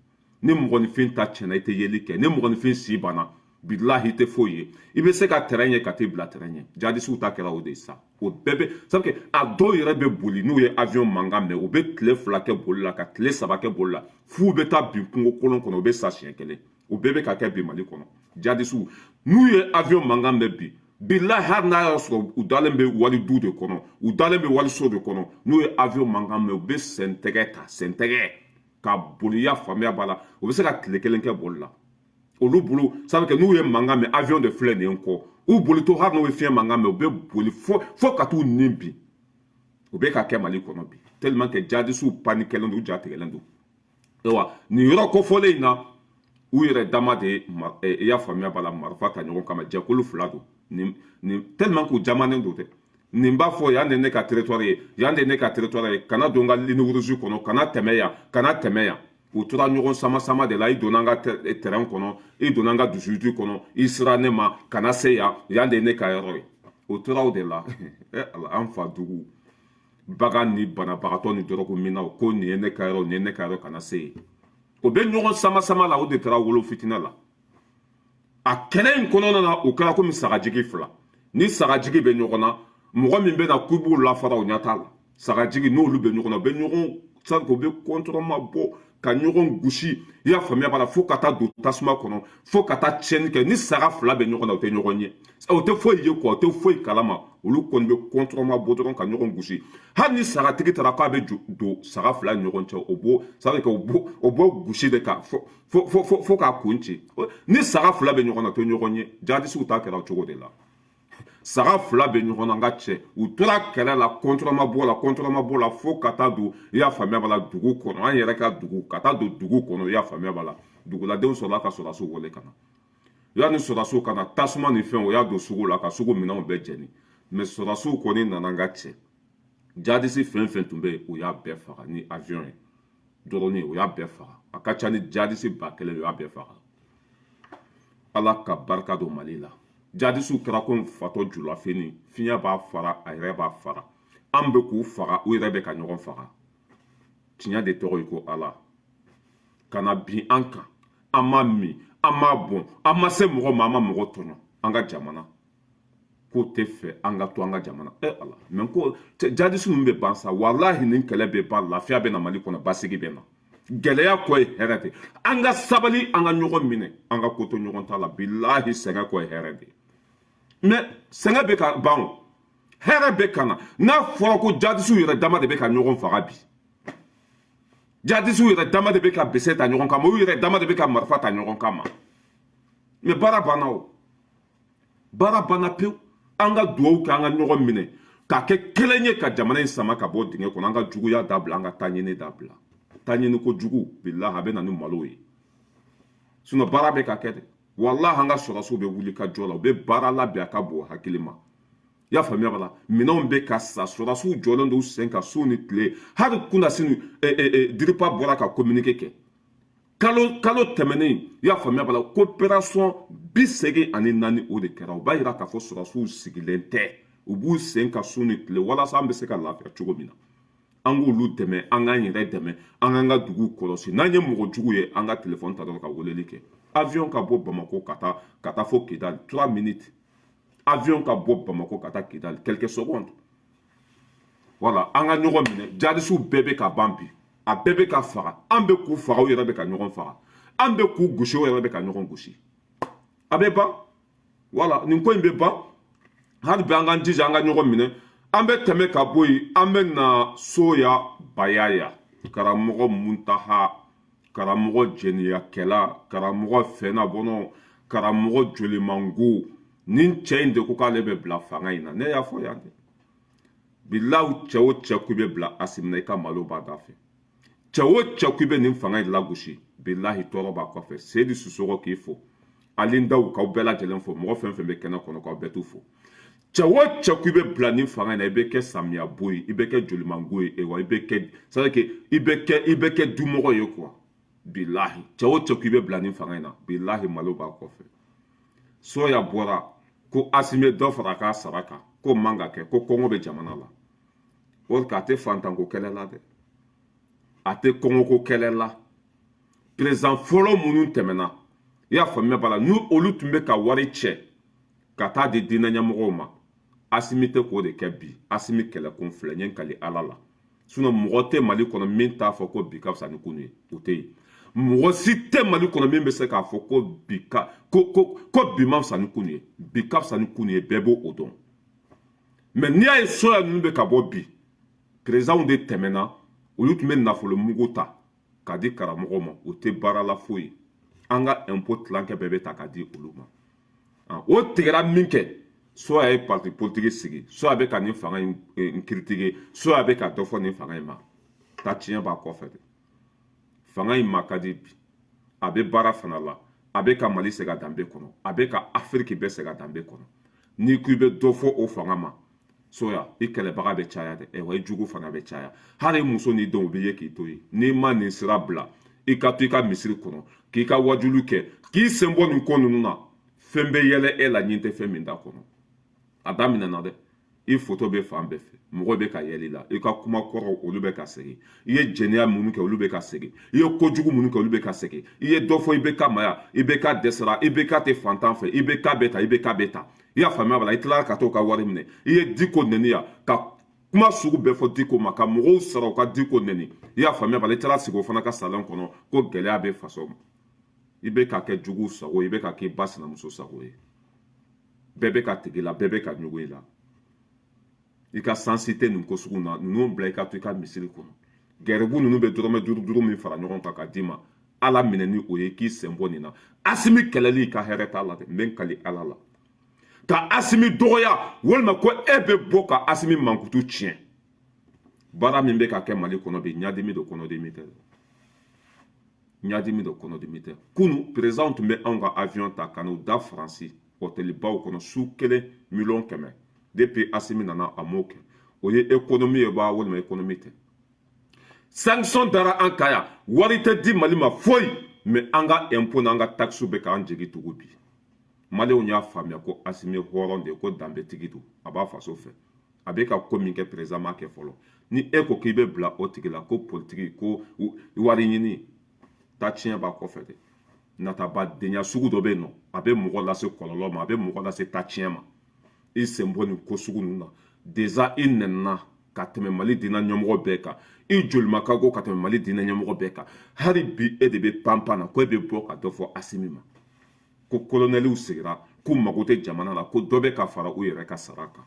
Ni mɔgɔninfin ta tiɲɛna, i tɛ yeli kɛ. Ni mɔgɔninfin si banna, bilahi, i tɛ foyi ye. I bɛ se ka terrain ye ka t'i bila terrain ɲɛ. Jihadisiw ta kɛra o de ye sa. O bɛɛ bɛ sabu a dɔw yɛrɛ bɛ boli. N'u ye avion mankan mɛn, u bɛ tile 2 kɛ boli la, ka tile 3 kɛ boli la, f'u bɛ taa bin kungo kolon kɔnɔ, u bɛ sa siɲɛ kelen. O bɛɛ bɛ ka kɛ bi Mali kɔnɔ. Jihadisiw, n'u ye avion mankan mɛn bi, bilahi, hali n'a y'a sɔrɔ u dalen bɛ wali du de kɔnɔ, u dalen bɛ waliso de kɔnɔ, n'u ye avion mankan mɛn, u bɛ sɛntɛgɛ ta, sɛntɛgɛ ka boli. Ya faamuya b'a la, u bɛ se ka tile kelen kɛ boli la olu bolo. Sabu kɛ n'u ye mankan mɛn, avion de filɛ nin ye kɔ, u boli to, hali n'u ye fiɲɛ mankan mɛn, u bɛ boli fo ka t'u nin bin. O bɛ ka kɛ Mali kɔnɔ bi, tellement que jihadisiw panikɛlen don, u ja tigɛlen don. Ayiwa, nin yɔrɔ kofɔlen in na, u yɛrɛ dama de, i y'a faamuya b'a la, marifa ta ɲɔgɔn kama. Jɛkulu fila don nin, tellement k'u jamanen don dɛ. Nin b'a fɔ yan de ne ka territoire ye, yan de ne ka territoire ye, kana don n ka ligne rouge kɔnɔ, kana tɛmɛ yan, kana tɛmɛ yan. U tora ɲɔgɔn sama sama de la. I donna an ka terrain kɔnɔ, i donna an ka dusutu kɔnɔ, i sera ne ma, kana se yan, yan de ye ne ka yɔrɔ ye. O tora o de la. Ala, an fa dugu bagan ni banabagatɔ ni dɔrɔgu minnaw ko nin ye ne ka yɔrɔ, nin ye ne ka yɔrɔ, kana se yen. O bɛ ɲɔgɔn sama sama la. O de taara wolo fitinɛ la. A kɛlɛ in kɔnɔna na, o kɛra komi sagajigi fila. Ni sagajigi bɛ ɲɔgɔn na, mɔgɔ min bɛ na k'i b'u lafara, o ɲɛ t'a la. Sagajigi, n'olu bɛ ɲɔgɔn na, u bɛ ɲɔgɔn u bɛ kɔntɔrɔma bɔ ka ɲɔgɔn gosi, i y'a faamuya b'a la, fo ka taa don tasuma kɔnɔ, fo ka taa tiɲɛni kɛ. Ni saga fila bɛ ɲɔgɔn na, u tɛ ɲɔgɔn ye, o tɛ foyi ye quoi, o tɛ foyi kalama. Olu kɔni bɛ kɔntɔrɔma bɔ dɔrɔn ka ɲɔgɔn gosi. Hali ni sagatigi taara k'a bɛ don saga fila ni ɲɔgɔn cɛ, o b'o ça veut dire o b'o gosi de ka fo k'a kun ci. Ni saga fila bɛ ɲɔgɔn na, o tɛ ɲɔgɔn ye. Jihadisiw ta kɛra o cogo de la. Saga fila bɛ ɲɔgɔn na, n ka cɛ, u tora kɛlɛ la, kɔntɔrɔma bɔ la, kɔntɔrɔma bɔ la, fo ka taa don, i y'a faamuya b'a la, dugu kɔnɔ, an yɛrɛ ka dugu, ka taa don dugu kɔnɔ. I y'a faamuya b'a la, duguladenw sɔrɔla ka sɔrɔdasiw wele ka na. Yanni sɔrɔdasiw ka na, tasuma ni fɛnw, o y'a don sugu la ka sugu minɛnw bɛɛ jɛni. Mais sɔrɔdasiw kɔni nana, n ka cɛ, jihadisi fɛn fɛn tun bɛ yen, u y'a bɛɛ faga ni avion ye dɔrɔn. U y'a bɛɛ faga. A ka ca ni jihadisi 1000, u y'a bɛɛ faga. Ala ka barika don Mali la. Jihadisiw kɛra komi fatɔ julafini, fiɲɛ b'a fara, a yɛrɛ b'a fara. An bɛ k'u faga, u yɛrɛ bɛ ka ɲɔgɔn faga. Tiɲɛ de tɔgɔ ye ko Ala ka na bin an kan. An ma min, an ma bɔn, an ma se mɔgɔ ma, an ma mɔgɔ tɔɲɔ. An ka jamana k'o tɛ fɛ an ka to an ka jamana. Ɛ Ala, mais ko jihadisi ninnu bɛ ban sa. Walahi, nin kɛlɛ bɛ ban, lafiya bɛ na Mali kɔnɔ, basigi bɛ na. Gɛlɛya kɔ ye hɛrɛ de. An ka sabali, an ka ɲɔgɔn minɛ, an ka ko to ɲɔgɔn ta la. Bilahi, sɛgɛn kɔ ye hɛrɛ de ye. Mais sɛgɛn bɛ ka ban o, hɛrɛ bɛ ka na. N'a fɔra ko jihadisiw yɛrɛ dama de bɛ ka ɲɔgɔn faga bi. Jihadisiw yɛrɛ dama de bɛ ka bese ta ɲɔgɔn kama, u yɛrɛ dama de bɛ ka marifa ta ɲɔgɔn kama. Mais baara banna, o baara banna pewu. An ka dugawu kɛ, an ka ɲɔgɔn minɛ k'a kɛ kelen ye, ka jamana in sama ka bɔ dingɛ kɔnɔ. An ka juguya dabila, an ka taa ɲini dabila. Taa ɲini ko jugu, bilahi, a bɛ na ni malo ye. Sinon baara bɛ ka kɛ dɛ, walahi. An ka sɔrɔsiw bɛ wuli ka jɔ la, u bɛ baara labɛn, a ka bon hakili ma. I y'a faamuya? Bala minɛnw bɛ ka sa, sɔrɔsiw jɔlen don sen kan su ni tile. Hali kunnasini, DIRPA bɔra ka communiqué kɛ kalo kalo tɛmɛnen. I y'a faamuya? Bala coopération 84, o de kɛra. O b'a yira k'a fɔ sɔrɔsiw sigilen tɛ, u b'u sen ka su ni tile walasa an bɛ se ka lafiya cogo min na. An k'olu dɛmɛ, an k'an yɛrɛ dɛmɛ, an k'an ka dugu kɔlɔsi. N'an ye mɔgɔ jugu ye, an ka telefɔni ta dɔrɔn ka weleli kɛ. Avion ka bɔ Bamako ka taa fo Kidali, 3 minutes. Avion ka bɔ Bamako ka taa Kidali, quelques secondes. Voilà, an ka ɲɔgɔn minɛ. Jadisiw bɛɛ bɛ ka ban bi, a bɛɛ bɛ ka faga. An bɛ k'u faga, u yɛrɛ bɛ ka ɲɔgɔn faga. An bɛ k'u gosi, u yɛrɛ bɛ ka ɲɔgɔn gosi. A bɛ ban. Voilà, nin ko in bɛ ban. Hali bi an k'an jija, an ka ɲɔgɔn minɛ. An bɛ tɛmɛ ka bɔ yen, an bɛ na Soya Bayaya, karamɔgɔ Muntaha, karamɔgɔ jɛniyakɛla, karamɔgɔ fɛnabɔnɔ, karamɔgɔ jolimango. Nin cɛ in de ko k'ale bɛ bila fanga in na. Ne y'a fɔ yan dɛ, bilaw. Cɛ o cɛ k'i bɛ bila Asimi na, i ka malo b'a da fɛ. Cɛ o cɛ k'i bɛ nin fanga in lagosi, bilahi, tɔɔrɔ b'a kɔfɛ. Seyidi Sisɔkɔ k'i fo, Ali Ndaw k'aw bɛɛ lajɛlen fo, mɔgɔ fɛn fɛn bɛ kɛnɛ kɔnɔ, k'aw bɛɛ t'u fo. Cɛ o cɛ k'i bɛ bila nin fanga in na, i bɛ kɛ samiya bo ye, i bɛ kɛ jolimango ye, wa i bɛ kɛ, c'est à dire que i bɛ kɛ dumɔgɔ ye quoi. Bilahi, cɛ o cɛ k'i bɛ bila nin fanga in na, bilahi, malo b'a kɔfɛ. Soya bɔra ko Asimi ye dɔ fara a ka sara kan, ko man ka kɛ, ko kɔngɔ bɛ jamana la. O a tɛ fantanko kɛlɛ la dɛ, a tɛ kɔngɔko kɛlɛ la. Président fɔlɔ minnu tɛmɛna, i y'a faamuya? B'a la n'u olu tun bɛ ka wari cɛ ka taa di diinɛ ɲɛmɔgɔw ma, Asimi tɛ k'o de kɛ bi. Asimi kɛlɛkun filɛ, n ye n kali Ala la. Sinon mɔgɔ tɛ Mali kɔnɔ min t'a fɔ ko bi ka fisa ni kunu ye, o tɛ yen. Mɔgɔ si tɛ Mali kɔnɔ min bɛ se k'a fɔ ko bi ka ko ko ko bi ma fisa ni kunu ye. Bi ka fisa ni kunu ye, bɛɛ b'o dɔn. Mais n'i y'a ye soya ninnu bɛ ka bɔ bi, présidentw de tɛmɛna, olu tun bɛ nafolo mugu ta k'a di karamɔgɔw ma, o tɛ baara la foyi. An ka impôt tilankɛ bɛɛ bɛ ta k'a di olu ma. O tigɛra min kɛ, soya ye parti politique sigi, soya bɛ ka nin fanga in critiquer, soya bɛ ka dɔ fɔ nin fanga in ma. Ta tiɲɛ b'a kɔfɛ dɛ. Fanga in ma ka di bi, a bɛ baara fana la, a bɛ ka Mali segin a danbe kɔnɔ, a bɛ ka Afiriki bɛɛ segin a danbe kɔnɔ. N'i ko i bɛ dɔ fɔ o fanga ma, soya, i kɛlɛbaga bɛ caya dɛ, wa i jugu fana bɛ caya. Hali muso n'i denw, u bɛ ye k'i to yen. N'i ma nin sira bila, i ka to i ka misiri kɔnɔ k'i ka wajulu kɛ, k'i sen bɔ nin ko ninnu na, fɛn bɛ yɛlɛ e la ɲin tɛ fɛn min da kɔnɔ. A daminɛna dɛ. I foto bɛ fan bɛɛ fɛ, mɔgɔ bɛ ka yɛlɛ i la, i ka kuma kɔrɔw, olu bɛ ka segin. I ye jɛnɛya minnu kɛ, olu bɛ ka segin. I ye kojugu minnu kɛ, olu bɛ ka segin. I ye dɔ fɔ i bɛ ka maya, i bɛ ka dɛsɛra, i bɛ ka tɛ fantan fɛ, i bɛ ka bɛ ta, i bɛ ka bɛ ta. I y'a faamuya? Bala i tilala ka t'o ka wari minɛ. I ye Diko nɛni yan, ka kuma sugu bɛɛ fɔ Diko ma, ka mɔgɔw sara u ka Diko nɛni. I y'a faamuya? Bala i taara sigi o fana ka salon kɔnɔ ko gɛlɛya bɛ faso ma. I bɛ ka kɛ jugu sago ye, i bɛ ka k'i ba sinamuso sago ye. Bɛɛ bɛ ka tigi la, bɛɛ bɛ ka ɲugu i la. I ka sansi tɛ nin ko sugu na. Ninnu bila, i ka to i ka misiri kɔnɔ. Gɛrɛbu ninnu bɛ dɔrɔmɛ duuru duuru min fara ɲɔgɔn kan ka d'i ma, Ala minɛ ni o ye, k'i sen bɔ nin na. Asimi kɛlɛli, ka hɛrɛ t'a la dɛ. N bɛ n kali Ala la, ka Asimi dɔgɔya walima ko e bɛ bɔ ka Asimi mankutu tiɲɛ, baara min bɛ ka kɛ Mali kɔnɔ bi, ɲadimi don, kɔnɔdimi tɛ. Ɲadimi don, kɔnɔdimi tɛ. Kunu président tun bɛ anw ka avion ta ka n'u da Faransi hôtelibaw kɔnɔ, su kelen miliyɔn 100. Depuis Asimi nana, a m'o kɛ. O ye économie ye ba, walima économie tɛ? Sanction dara an kan yan, wari tɛ di Mali ma foyi, mais an ka impôt n'an ka taxe bɛ k'an jigi tugu. Bi Maliyɛnw y'a faamuya ko Asimi ye hɔrɔn de ye, ko danbetigi don, a b'a faso fɛ, a bɛ ka ko min kɛ, président ma kɛ fɔlɔ. Ni e ko k'i bɛ bila o tigi la ko politiki, ko wari ɲini, ta tiɲɛ b'a kɔfɛ dɛ. Nataba denya sugu dɔ bɛ yen nɔ, a bɛ mɔgɔ lase kɔlɔlɔ ma, a bɛ mɔgɔ lase ta tiɲɛ ma. I sen bɔ nin ko sugu ninnu na. Déjà i nɛnina ka tɛmɛ Mali diinɛ ɲɛmɔgɔ bɛɛ kan, i jolima ka go ka tɛmɛ Mali diinɛ ɲɛmɔgɔ bɛɛ kan. Hali bi e de bɛ panpan na ko e bɛ bɔ ka dɔ fɔ Asimi ma, ko kolonɛliw sigira, k'u mago tɛ jamana la, ko dɔ bɛ ka fara u yɛrɛ ka sara kan.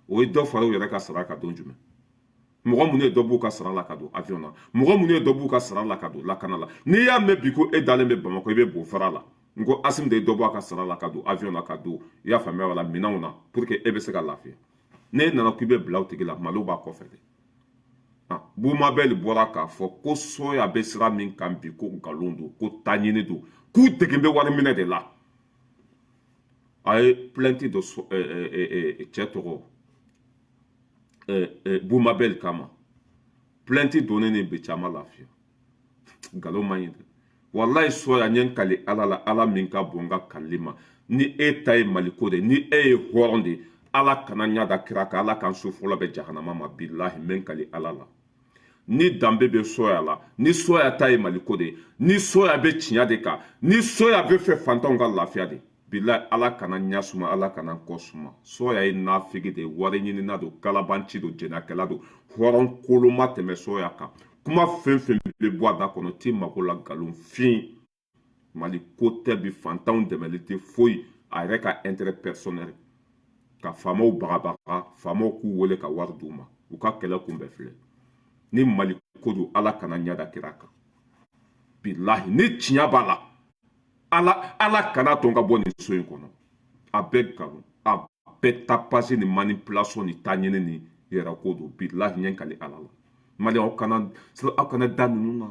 O ye dɔ fara u yɛrɛ ka sara kan don jumɛn? Mɔgɔ minnu ye dɔ b'u ka sara la ka don avion na, mɔgɔ minnu ye dɔ b'u ka sara la ka don lakana la. N'i y'a mɛn bi ko e dalen bɛ Bamakɔ, i bɛ bo fara la, n ko Asimi de ye dɔ bɔ a ka sara la ka don avion na, ka don, i y'a faamuya, wala minɛnw na, pour que e bɛ se ka lafiya. N'e nana k'i bɛ bila o tigi la, malo b'a kɔfɛ dɛ. Bumabɛli bɔra k'a fɔ ko Soya bɛ sira min kan bi, ko nkalon don, ko taɲini don, k'u degen bɛ wari minɛ de la. A ye plainte dɔ cɛ tɔgɔ Bumabɛli kama. Plainte donnen ni bi caman lafiya. Nkalon man ɲi dɛ, walayi. Soya, n ye n kali Ala la, Ala min ka bon n ka kalili ma, ni e ta ye Maliko de, ni e ye hɔrɔn de, Ala kana ɲa da kira kan, Ala k'an so fɔlɔ bɛ jahanama ma. Bilahi, n bɛ n kali Ala la, ni danbe bɛ Soya la, ni Soya ta ye Maliko de, ni Soya bɛ tiɲɛ de kan, ni Soya bɛ fɛ fantanw ka lafiya de, bilahi, Ala kana ɲa suma, Ala kana kɔ suma. Soya ye nafigi de ye, wari ɲinina don, kalabanci don, jɛnɛkɛla don, hɔrɔn kolon ma tɛmɛ Soya kan. Kuma fɛn fɛn bɛ bɔ a da kɔnɔ, t'i mako la, nkalon fin. Mali ko tɛ bi, fantanw dɛmɛli tɛ foyi, a yɛrɛ ka intérêt personnel, ka faamaw bagabaga, faamaw k'u wele ka wari d'u ma, u ka kɛlɛ kunbɛ filɛ. Ni Mali ko don, Ala kana ɲɛ da kira kan. Bilahi, ni tiɲɛ b'a la, Ala, Ala kana to n ka bɔ nin so in kɔnɔ. A bɛɛ nkalon, a bɛɛ tapage ni manipulation ni taɲini ni yɛrɛ ko don. Bilahi, ɲɛ kali Ala la, Mali, aw kana da ninnu na.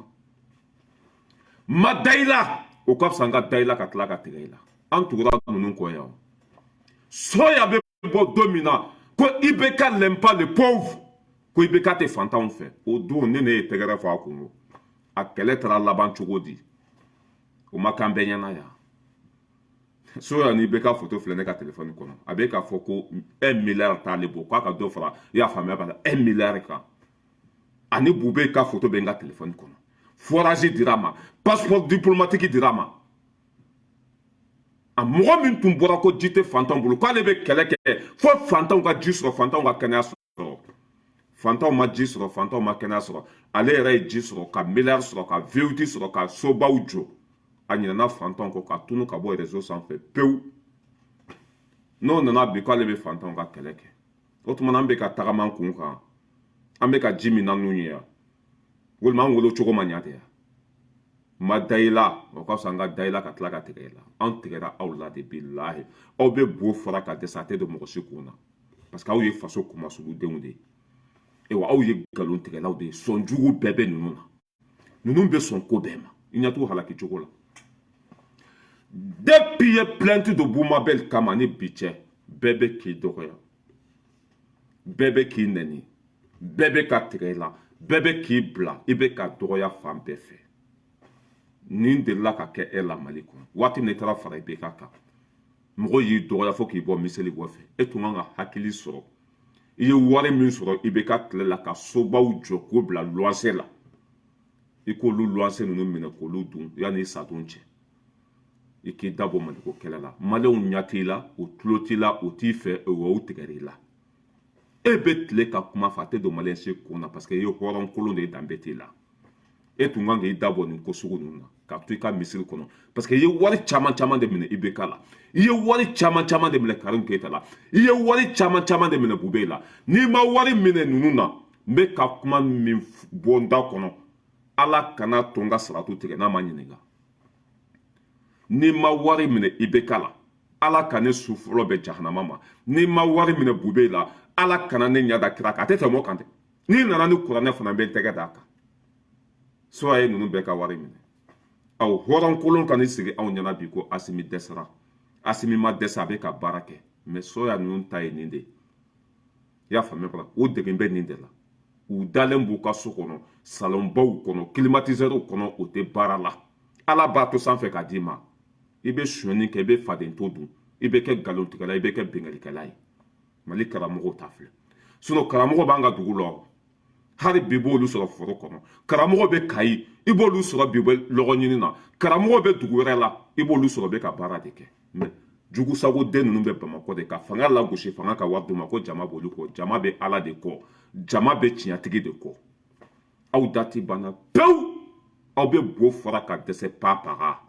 Ma da i la, o ka fisa n ka da i la ka tila ka tigɛ i la. An tugura ninnu kɔ yan. Soya bɛ bɔ don min na ko IBK n'aime pas le pauvre, ko IBK tɛ fantanw fɛ, o don ne ye tɛgɛrɛ fɔ a kun. O a kɛlɛ taara laban cogo di? O ma kan bɛɛ ɲɛna yan. Soya ni IBK photo filɛ ne ka telefɔni kɔnɔ. A bɛ k'a fɔ ko 1 milliard t'ale bɔ, k'a ka dɔ fara, i y'a faamuya, b'a la 1 milliard kan. Ani Bube ka photo bɛ n ka telefɔni kɔnɔ. Forage dira a ma, passeport diplomatique dira a ma. A mɔgɔ min tun bɔra ko ji tɛ fantanw bolo, k'ale bɛ kɛlɛ kɛ fo fantanw ka ji sɔrɔ, fantanw ka kɛnɛya sɔrɔ. Fantanw ma ji sɔrɔ, fantanw ma kɛnɛya sɔrɔ. Ale yɛrɛ ye ji sɔrɔ, ka miliyari sɔrɔ, ka V8 sɔrɔ, ka sobaw jɔ. A ɲinɛna fantanw kɔ, ka tunu ka bɔ réseau sanfɛ pewu. N'o nana bi k'ale bɛ fantanw ka kɛlɛ kɛ, o tuma na an bɛ ka tagama an kun kan, an bɛ ka ji min na nun ye yan, walima an wolo cogo ma ɲa de yan. Ma da i la, o ka fisa n ka da i la ka tila ka tigɛ i la. An tigɛra aw la de. Bilahi, aw bɛ bo fara ka dɛsɛ, a tɛ don mɔgɔ si kun na, parce que aw ye faso kumasuludenw de ye. Ewa, aw ye nkalon tigɛlaw de ye. Sɔn jugu bɛɛ bɛ ninnu na. Ninnu bɛ sɔn ko bɛɛ ma. I ɲɛ t'u halaki cogo la. Depuis ye plainte don Bumabel kama ni bi cɛ, bɛɛ bɛ k'i dɔgɔya, bɛɛ bɛ k'i nɛni, bɛɛ bɛ ka tigɛ i la, bɛɛ bɛ k'i bila, i bɛ ka dɔgɔya fan bɛɛ fɛ. Nin delila ka kɛ e la Mali kɔnɔ. Waati min i taara fara IBK kan, mɔgɔ y'i dɔgɔya fo k'i bɔ miseli kɔfɛ. E tun kan ka hakili sɔrɔ. I ye wari min sɔrɔ IBK tile la ka sobaw jɔ k'o bila luwanse la, i k'olu luwanse ninnu minɛ k'olu dun yanni i sadon cɛ. I k'i dabɔ Maliko kɛlɛ la. Maliyɛnw ɲɛ t'i la, u tulo t'i la, u t'i fɛ, wa u tigɛr'i la. E bɛ tile ka kuma fɔ, a tɛ don maliyɛn si kun na, parce que i ye hɔrɔn kolon de ye, danbe t'i la. E tun kan k'i dabɔ nin ko sugu ninnu na ka to i ka misiri kɔnɔ, parce que i ye wari caman caman de minɛ IBK la, i ye wari caman caman de minɛ Karim Keyita la, i ye wari caman caman de minɛ Bube la. N'i ma wari minɛ ninnu na, n bɛ ka kuma min bɔ n da kɔnɔ, Ala kana to n ka saratu tigɛ n'a ma ɲininka. N'i ma wari minɛ IBK la, Ala ka ne su fɔlɔ bɛ jahanama ma. N'i ma wari minɛ Bube la, Ala kana ne ɲɛ da kira kan, a tɛ tɛmɛ o kan dɛ. N'i nana ni kuranɛ fana, bɛ n tɛgɛ d'a kan. Soya ye ninnu bɛɛ ka wari minɛ. Aw hɔrɔn kolon ka n'i sigi anw ɲɛna bi ko Asimi dɛsɛra. Asimi ma dɛsɛ, a bɛ ka baara kɛ. Mais Soya ninnu ta ye nin de ye, i y'a faamuya fana. O degen bɛ nin de la. U dalen b'u ka so kɔnɔ, salonbaw kɔnɔ, climatiseur kɔnɔ, o tɛ baara la. Ala b'a to sanfɛ k'a d'i ma, i bɛ sonyɛni kɛ, i bɛ faden to dun, i bɛ kɛ nkalontigɛla, i bɛ kɛ binkannikɛla ye. Mali karamɔgɔw ta filɛ. Sinon karamɔgɔ b'an ka dugu la hali bi, b'olu sɔrɔ foro kɔnɔ. Karamɔgɔ bɛ Kayi, i b'olu sɔrɔ bi, bɛ lɔgɔ ɲini na. Karamɔgɔ bɛ dugu wɛrɛ la, i b'olu sɔrɔ bɛ ka baara de kɛ. Mais jugusago den ninnu bɛ Bamakɔ de ka fanga lagosi, fanga ka wari d'u ma, ko jama b'olu kɔ. Jama bɛ Ala de kɔ, jama bɛ tiɲɛtigi de kɔ. Aw da ti banna pewu, aw bɛ bo fara ka dɛsɛ papaga.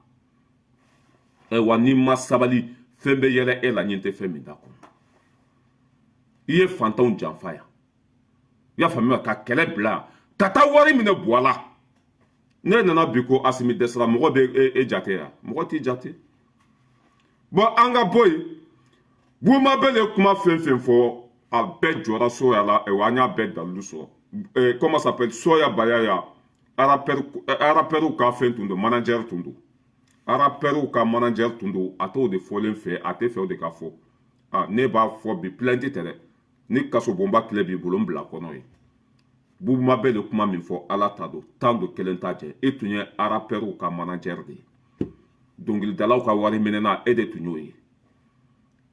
Ayiwa, n'i ma sabali, fɛn bɛ yɛlɛ e la, ɲɛ tɛ fɛn min da kɔnɔ. I ye fantanw janfa yan. I y'a faamuya, ka kɛlɛ bila ka taa wari minɛ Buwa la. Ne nana bi ko Asimi dɛsɛra, mɔgɔ bɛ e jate ya, mɔgɔ t'i jate. Bɔn, an ka bɔ yen. Bubu Mabel ye kuma fɛn fɛn fɔ, a bɛɛ jɔra Soya la. Ayiwa, an y'a bɛɛ dalilu sɔrɔ. Comment s'appelle, Soya Bayaya, rappeur ka fɛn tun don, manager tun don, rappeur ka manager tun don. A t'o de fɔlen fɛ, a tɛ fɛ o de ka fɔ. Ne b'a fɔ bi, plainte tɛ dɛ, ni kasobonba tile b'i bolo, n bila kɔnɔ ye. Bubu Mabel ye kuma min fɔ, Ala ta don, tan don, kelen ta jɛ. E tun ye rappeur ka manager de ye, dɔnkilidalaw ka wari minɛna, e de tun y'o ye.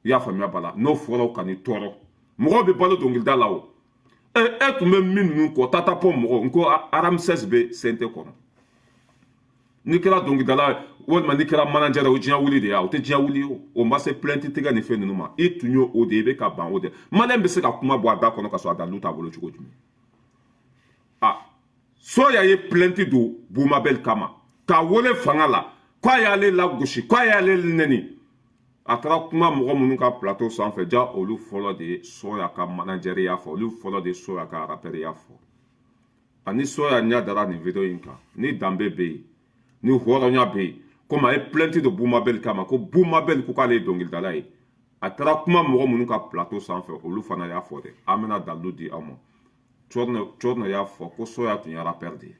I y'a faamuya bala, n'o fɔra ka ni tɔɔrɔ, mɔgɔw bɛ balo dɔnkilida la. O e tun bɛ min ninnu kɔ, Tata Pɔ mɔgɔ n ko Ramsès bɛ CNT kɔnɔ. N'i kɛra dɔnkilidala walima n'i kɛra manager ye, o diɲɛ wuli de ya, o tɛ diɲɛ wuli o. O ma se plainte tigɛ ni fɛn ninnu ma. I tun y'o o de ye, i bɛ ka ban o de. Maliyɛn bɛ se ka kuma bɔ a da kɔnɔ ka sɔrɔ a dalilu t'a bolo cogo jumɛn? A Soya ye plainte don Bubu Mabel kama k'a wele fanga la k'a y'ale lagosi, k'a y'ale nɛni. A taara kuma mɔgɔ minnu ka plateau sanfɛ, ja olu fɔlɔ de ye Soya ka manager ya fɔ, olu fɔlɔ de ye Soya ka rappeur ya fɔ. Ani Soya ɲɛ dara nin vidéo in kan, ni danbe bɛ yen, ni hɔrɔnya bɛ yen, komi a ye plainte don Bubu Mabel kama ko Bubu Mabel ko k'ale ye dɔnkilidala ye, a taara kuma mɔgɔ minnu ka plateau sanfɛ, olu fana y'a fɔ dɛ. An bɛna dalilu di aw ma. Cɔrɔnɔ y'a fɔ ko Soya tun ye rappeur de ye.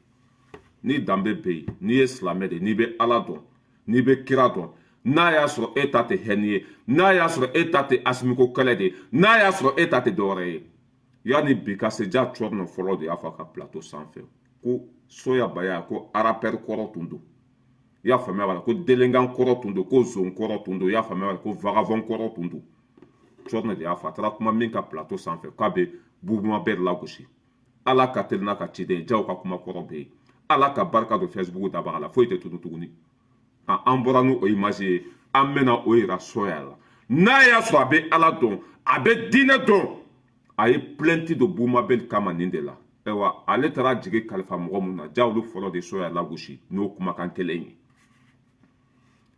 Ni danbe bɛ yen, n'i ye silamɛ de ye, n'i bɛ Ala dɔn, n'i bɛ kira dɔn, n'a y'a sɔrɔ e ta tɛ hɛni ye, n'a y'a sɔrɔ e ta tɛ Asimiko kɛlɛ de ye, n'a y'a sɔrɔ e ta tɛ dɔwɛrɛ ye, yanni bi ka se, ja Cɔrɔnɔ fɔlɔ de y'a fɔ a ka plateau sanfɛ ko Soya Baya ko rappeur kɔrɔ tun don. I y'a faamuya b'a la, ko délinquant kɔrɔ tun don, ko zon kɔrɔ tun don. I y'a faamuya b'a la, ko vagabond kɔrɔ tun don. Cɔrɔnɔ de y'a fɔ. A taara kuma min ka plateau sanfɛ k'a bɛ Bubu Mabel lagosi, Ala ka teli n'a ka ciden jaw ka kuma kɔrɔ bɛ yen. Ala ka barika don Facebook dabaga la, foyi tɛ tunu tuguni. An bɔra n'o o image ye, an bɛna o yira Soya la. N'a y'a sɔrɔ a bɛ Ala dɔn, a bɛ diinɛ dɔn, a ye plainte don Bubu Mabel kama nin de la. Ayiwa, ale taara jigi kalifa mɔgɔ mun na, ja olu fɔlɔ de Soya lagosi n'o kumakan kelen ye.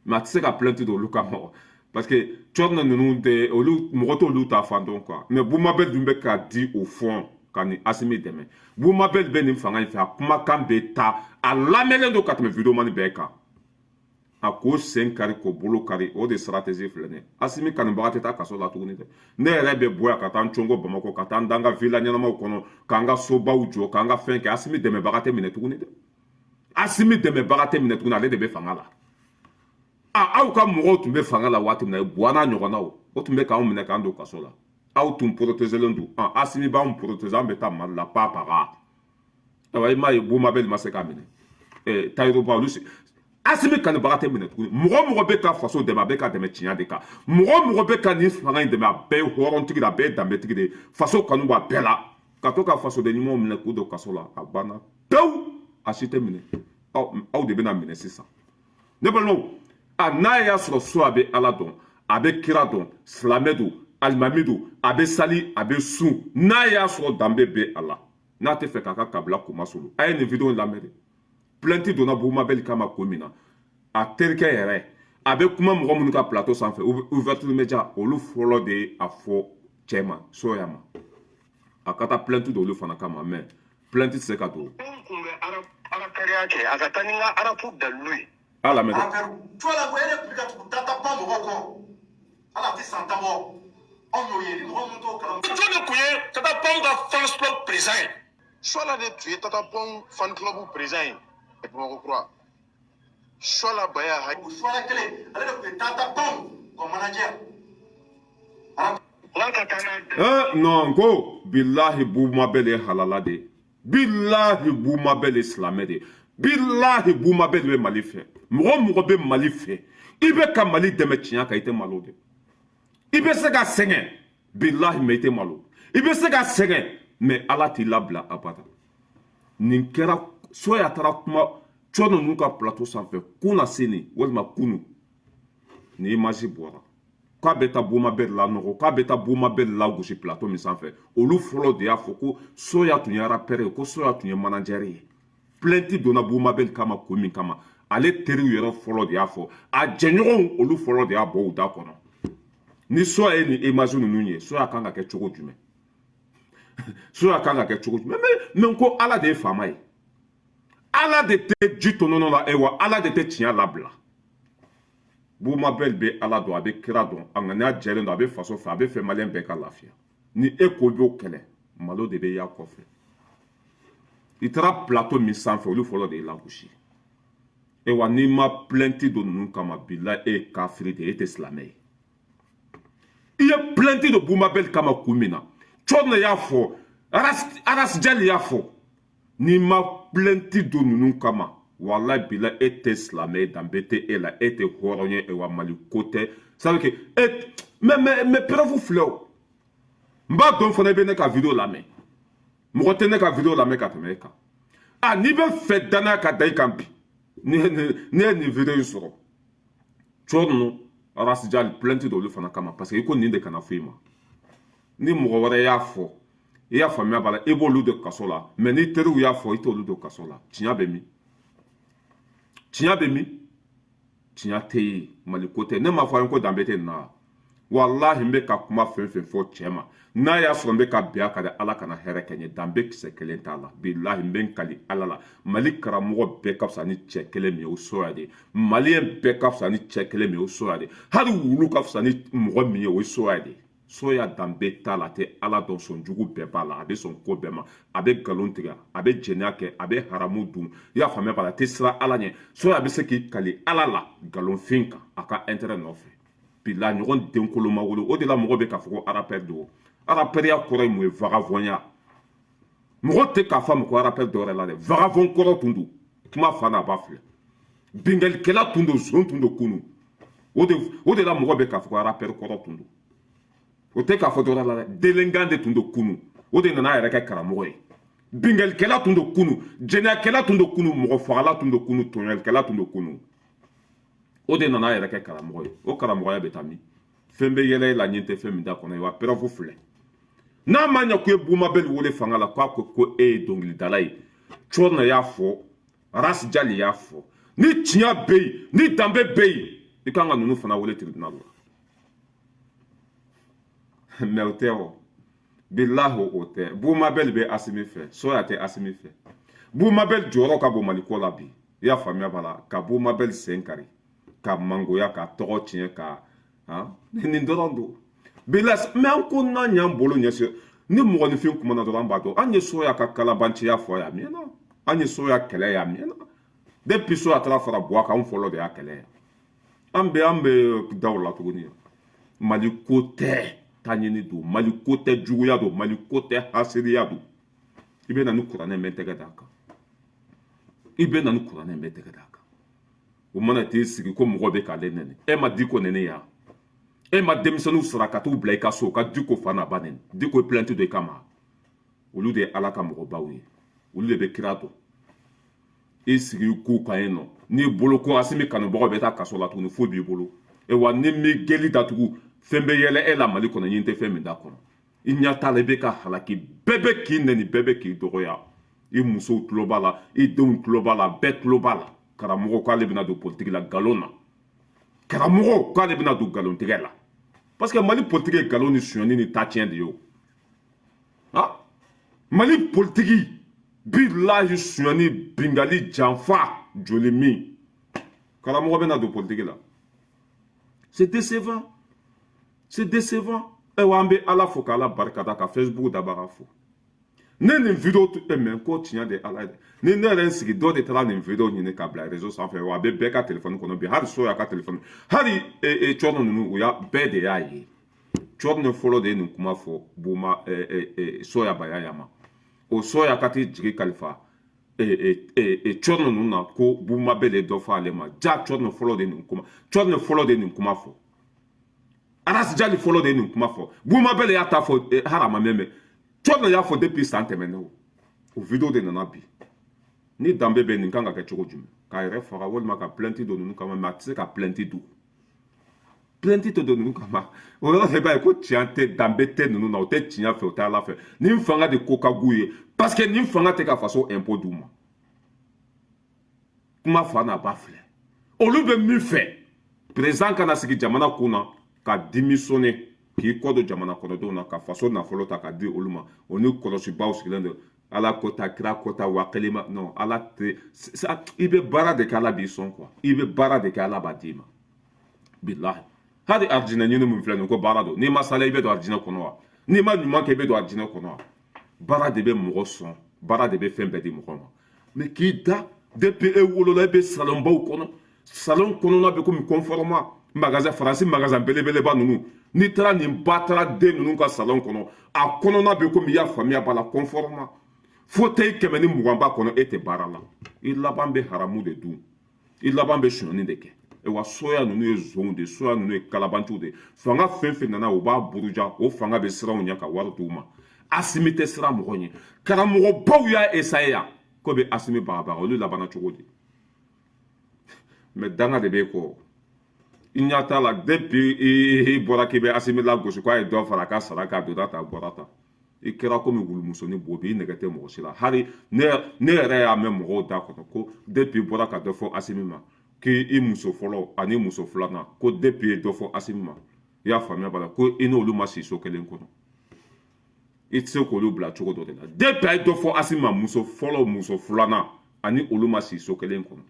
Mais a tɛ se ka plainte don olu kama parce que Cɔrɔnɔ ninnu tɛ olu mɔgɔ t'olu ta fan dɔn quoi. Mais Bubu Mabel dun bɛ ka di au fond ka ni Asimi dɛmɛ. Bubu Mabel bɛ nin fanga in fɛ, a kumakan bɛ taa, a lamɛnlen don ka tɛmɛ vidéoman bɛɛ kan. A k'o sen kari, k'o bolo kari, o de stratégie filɛ nin ye. Asimi kanubaga tɛ taa kaso la tuguni dɛ. Ne yɛrɛ bɛ bɔ yan ka taa n congo Bamakɔ, ka taa n da n ka villa ɲɛnamaw kɔnɔ, k'an ka sobaw jɔ, k'an ka fɛn kɛ. Asimi dɛmɛbaga tɛ minɛ tuguni dɛ. Asimi dɛmɛbaga tɛ minɛ tuguni, ale de bɛ fanga la. A aw ka mɔgɔw tun bɛ fanga la waati min na, Buwa n'a ɲɔgɔnnaw, o tun bɛ k'anw minɛ k'an don kaso la. Aw tun protégelen don. Asimi b'anw protéger, an bɛ taa Mali la pa paga. Ayiwa, i m'a ye, Bubu Mabel ma se k'a minɛ. Tayiroba olu, Asimi kanubaga tɛ minɛ tuguni. Mɔgɔ mɔgɔ bɛ ka faso dɛmɛ, a bɛ ka dɛmɛ tiɲɛ de kan. Mɔgɔ mɔgɔ bɛ ka nin fanga in dɛmɛ, a bɛɛ ye hɔrɔntigi de, a bɛɛ ye danbetigi de ye. Faso kanu b'a bɛɛ la. Ka to ka fasoden ɲumanw minɛ k'u don kaso la, a banna pewu, a si tɛ minɛ. Aw de bɛna minɛ sisan. Ne balimaw, a n'a y'a sɔrɔ so a bɛ Ala dɔn, a bɛ kira dɔn, silamɛ don, alimami don, a bɛ sali, a bɛ sun, n'a y'a sɔrɔ danbe bɛ a la, n'a tɛ fɛ k'a ka kabila kunmasulu, a ye nin vidéo in lamɛn dɛ. Plainte donna Bubu Mabel kama ko min na, a terikɛ yɛrɛ, a bɛ kuma mɔgɔ minnu ka plateau sanfɛ, Ouverture Média, olu fɔlɔ de ye a fɔ cɛ ma, Soya ma, a ka taa plainte don olu fana kama. Mais plainte tɛ se ka don. N kun bɛ rappeurya kɛ, a ka taa ni n ka rap dalilu ye. A lamɛn dɛ. Fɔlɔ ko e de tun bɛ ka tugu Tata Pan mɔgɔw kɔ, hali a tɛ san 10 bɔ, anw y'o ye ni mɔgɔ min t'o kalama. Jɔn de kun ye Tata Pan ka fans club président ye? Suala de tun ye Tata Pɔn fan club président ye Bamakɔ kura. Suala Baya. O Suala kelen, ale de tun ye Tata Pan ka manager. N'a ka taa n'a Non, ko bilahi, Bubu Mabel ye halala de ye, bilahi, Bubu Mabel ye silamɛ de ye, bilahi, Bubu Mabel bɛ Mali fɛ. Mɔgɔ o mɔgɔ bɛ Mali fɛ, i bɛ ka Mali dɛmɛ tiɲɛ kan, i tɛ malo dɛ. I bɛ se ka sɛgɛn, bilahi, mais i tɛ malo. I bɛ se ka sɛgɛn, mais Ala t'i labila abada. Nin kɛra, Soya taara kuma cɔ ninnu ka plateau sanfɛ kunna sini walima kunu, ni image bɔra k'a bɛ taa Bubu Mabel lanɔgɔ, k'a bɛ taa Bubu Mabel lagosi plateau min sanfɛ, olu fɔlɔ de y'a fɔ ko Soya tun ye rappeur ye, ko Soya tun ye manager ye. Plainte donna Bubu Mabel kama ko min kama, ale teriw yɛrɛ fɔlɔ de y'a fɔ, a jɛɲɔgɔnw, olu fɔlɔ de y'a bɔ u da kɔnɔ. Ni Soya ye nin image ninnu ye, Soya kan ka kɛ cogo jumɛn? Soya kan ka kɛ cogo jumɛn? Mais n ko Ala de ye faama ye, Ala de tɛ ji to nɔnɔ la, wa Ala de tɛ tiɲɛ labila. Bumabel bɛ Ala dɔn, a bɛ kira dɔn, a ŋaniya jɛlen don, a bɛ faso fɛ, a bɛ fɛ maliyɛn bɛɛ ka lafiya. Ni e ko i b'o kɛlɛ, malo de bɛ y'a kɔfɛ. I taara plateau min sanfɛ, olu fɔlɔ de y'i lagosi. Wa n'i ma plainte don ninnu kama, bila e ye kafiri de ye, e tɛ silamɛ ye. I ye plainte don Bumabel kama kun min na, Cɔrɔnɔ y'a fɔ, Aras Jali y'a fɔ, n'i ma plainte don ninnu kama, walayi bila e tɛ silamɛ ye, danbe tɛ e la, e tɛ hɔrɔn ye, wa Mali ko tɛ. Ça veut que e mais preuve filɛ o. N b'a dɔn fana i bɛ ne ka vidéo lamɛn, mɔgɔ tɛ ne ka vidéo lamɛn ka tɛmɛ e kan. A n'i bɛ fɛ danaya ka da i kan bi, ni ye nin vidéo in sɔrɔ, Cɔrɔnɔ, Aras Jali, plainte don olu fana kama, parce que i ko nin de kana fɔ i ma. Ni mɔgɔ wɛrɛ y'a fɔ, i y'a faamuya b'a la, i b'olu don kaso la, mais ni teriw y'a fɔ, i t'olu don kaso la. Tiɲɛ bɛ min? Tiɲɛ bɛ min? Tiɲɛ tɛ yen. Mali ko tɛ. Ne m'a fɔ a ye ko danbe tɛ nin na. Walahi, n bɛ ka kuma fɛn fɛn fɔ cɛ ma, n'a y'a sɔrɔ n bɛ ka bɛn a kan dɛ, Ala kana hɛrɛ kɛ n ye. Danbe kisɛ kelen t'a la. Bilahi, n bɛ n kali Ala la, Mali karamɔgɔ bɛɛ ka fisa ni cɛ kelen min ye, o soya de ye. Maliyɛn bɛɛ ka fisa ni cɛ kelen min ye, o soya de ye. Hali wulu ka fisa ni mɔgɔ min ye, o ye soya de ye. Soya danbe t'a la, a tɛ Ala dɔn, sɔn jugu bɛɛ b'a la, a bɛ sɔn ko bɛɛ ma, a bɛ nkalon tigɛ, a bɛ jɛnɛya kɛ, a bɛ haramu dun. I y'a faamuya b'a la, a tɛ siran Ala ɲɛ. Soya bɛ se k'i kali Ala la nkalonfin kan a ka intérêt nɔfɛ. Bila ɲɔgɔn den koloma wolo, o de la mɔgɔ bɛ k'a fɔ ko rappeur don. Rappeurya kɔrɔ ye mun ye? Vagabondya. Mɔgɔ tɛ k'a fɔ a ma ko rappeur dɔwɛrɛ la dɛ, vagabond kɔrɔ tun don, kuma fa n'a ba filɛ, bingalikɛla tun don, zon tun don kunun. O de la mɔgɔ bɛ k'a fɔ ko rappeur kɔrɔ tun don. O tɛ k'a fɔ dɔwɛrɛ la dɛ, délinquant de tun don kunun, o de nana a yɛrɛ kɛ karamɔgɔ ye. Bingalikɛla tun don kunun, jɛnɛyakɛla tun don kunun, mɔgɔ fagala tun don kunun, tɔɲɔlikɛla tun don kunun, o de nana a yɛrɛ kɛ karamɔgɔ ye. O karamɔgɔya bɛ taa min? Fɛn bɛ yɛlɛ e la, ɲɛ tɛ fɛn min da kɔnɔ. Wa preuve filɛ, n'a ma ɲɛ ko e Bumabel wele fanga la, k'a ko ko e ye dɔnkilidala ye, Cɔrɔnɔ y'a fɔ, Ras Jali y'a fɔ, ni tiɲɛ bɛ yen, ni danbe bɛ yen, i kan ka ninnu fana wele tribunal la. Mais o tɛ o, bilahi o tɛ. Bumabel bɛ Asimi fɛ, Soya tɛ Asimi fɛ. Bumabel jɔyɔrɔ ka bon Mali ko la bi. I y'a faamuya b'a la, ka Bumabel sen kari, ka mangoya, ka tɔgɔ tiɲɛ, ka nin dɔrɔn don bilahi. Mais an ko n'an y'an bolo ɲɛsin ni mɔgɔninfin kumana dɔrɔn, an b'a dɔn. An ye Soya ka kalabanciya fɔ yan mɛnna, an ye Soya kɛlɛ yan mɛnna. Depuis Soya taara fara Buwa kan, an fɔlɔ de y'a kɛlɛ yan. An bɛ da o la tuguni. Mali ko tɛ, taɲini don. Mali ko tɛ, juguya don. Mali ko tɛ, hasiriya don. I bɛ na ni kuranɛ bɛ tɛgɛ d'a kan, i bɛ na ni kuranɛ bɛ tɛgɛ d'a kan. O mana t'i sigi ko mɔgɔ bɛ k'ale nɛni, e ma Diko nɛni yan, e ma denmisɛnninw sara ka t'u bila i ka so ka Diko fa n'a ba nɛni. Diko ye plainte don i kama. Olu de ye Ala ka mɔgɔbaw ye, olu de bɛ kira dɔn. I sigi k'u kan yen nɔ, n'i bolo ko Asimi kanubagaw bɛ taa kaso la tuguni, fo b'i bolo. Wa ni m'i geli datugu, fɛn bɛ yɛlɛ e la Mali kɔnɔ, ɲin tɛ fɛn min da kɔnɔ. I ɲɛ t'a la, i bɛ ka halaki, bɛɛ bɛ k'i nɛni, bɛɛ bɛ k'i dɔgɔya. I musow tulo b'a la, i denw tulo b'a la, bɛɛ tulo b'a la. Karamɔgɔ k'ale bɛna don politiki la nkalon na, karamɔgɔ k'ale bɛna don nkalontigɛ la, parce que Mali politiki ye nkalon ni sonyani ni tatiɲɛ de ye o. Mali politiki, bilahi, sonyani, bingali, janfa, joli min. Karamɔgɔ bɛna don politiki la, c'est décevant, c'est décevant. Ayiwa, an bɛ Ala fo k'Ala barikada, ka Facebook dabaga fo. Ne nin vidéo e mɛ ko tiɲɛ de Ala ye. Ni ne yɛrɛ sigi, dɔ de taara nin vidéo ɲini ka bila réseau sanfɛ, wa a bɛ bɛɛ ka téléphone kɔnɔ bi, hali Soya ka téléphone, hali Cɔrɔnɔ ninnu, u y'a bɛɛ de y'a ye. Cɔrɔnɔ fɔlɔ de ye nin kuma fɔ Buma Soya Bayaya ma. O Soya ka t'i jigi kalifa Cɔrɔnɔ ninnu na ko Buma bɛɛ de ye dɔ fɔ ale ma. Ja Cɔrɔnɔ fɔlɔ de ye nin kuma, Cɔrɔnɔ fɔlɔ de ye nin kuma fɔ, Aras Jali fɔlɔ de ye nin kuma fɔ. Buma bɛɛ de y'a ta fɔ, hali a ma mɛn. Cɔrɔnɔ y'a fɔ depuis san tɛmɛnen. O vidéo de nana bi. Ni danbe bɛ, nin kan ka kɛ cogo jumɛn? K'a yɛrɛ faga walima ka plainte don ninnu kama? Mais a tɛ se ka plainte don, plainte tɛ don ninnu kama. O yɔrɔ la, i b'a ye ko tiɲɛ tɛ, danbe tɛ ninnu na, o tɛ tiɲɛ fɛ, o tɛ Ala fɛ. Nin fanga de ko ka g'u ye, parce que nin fanga tɛ ka faso impôt d'u ma. Kuma fa n'a ba filɛ, olu bɛ min fɛ, président kana sigi jamana kun na ka démissionner. K'i kɔ don jamana kɔnɔdenw na, ka faso nafolo ta ka di olu ma, o ni kɔlɔsibaw sigilen don. Ala ko ta, kira ko ta, wa kelen ma. Non, Ala tɛ. I bɛ baara de kɛ, Ala b'i sɔn quoi. I bɛ baara de kɛ, Ala b'a d'i ma. Bilahi, hali arijinɛ ɲini min filɛ nin ko baara don. N'i ma sala, i bɛ don arijinɛ kɔnɔ wa? N'i ma ɲuman kɛ, i bɛ don arijinɛ kɔnɔ wa? Baara de bɛ mɔgɔ sɔn, baara de bɛ fɛn bɛɛ di mɔgɔ ma. Mais k'i da, depuis e wolola, e bɛ salonbaw kɔnɔ, salon kɔnɔna bɛ komi Conforama magasin, Faransi magasin belebeleba ninnu. N'i taara nin batara den ninnu ka salon kɔnɔ, a kɔnɔna bɛ komi, i y'a faamuya b'a la, Conforama. Fauteuil 120 b'a kɔnɔ. E tɛ baara la, i laban bɛ haramu de dun, i laban bɛ sonyani de kɛ. Wa soya ninnu ye zonw de, soya ninnu ye kalabanciw de. Fanga fɛn fɛn nana, u b'a buruja. O fanga bɛ siran u ɲɛ ka wari d'u ma. Asimi tɛ siran mɔgɔ ɲɛ. Karamɔgɔbaw y'a essayer yan ko bɛ Asimi bagabaga, olu labanna cogo di? Mais danga de b'e kɔ, i ɲɛ t'a la. Depuis i bɔra k'i bɛ Asimi lagosi, k'a ye dɔ fara a ka sara kan, a donna tan, a bɔra tan, i kɛra komi wulumusonin bo bi. I nɛgɛ tɛ mɔgɔ si la. Hali ne yɛrɛ y'a mɛn mɔgɔw da kɔnɔ ko depuis i bɔra ka dɔ fɔ Asimi ma, k'i muso fɔlɔ ani muso filanan, ko depuis i ye dɔ fɔ Asimi ma, i y'a faamuya b'a la, ko i n'olu ma si so kelen kɔnɔ, i tɛ se k'olu bila cogo dɔ de la. Depuis a ye dɔ fɔ Asimi ma, muso fɔlɔ, muso filanan ani olu ma si so kelen kɔnɔ,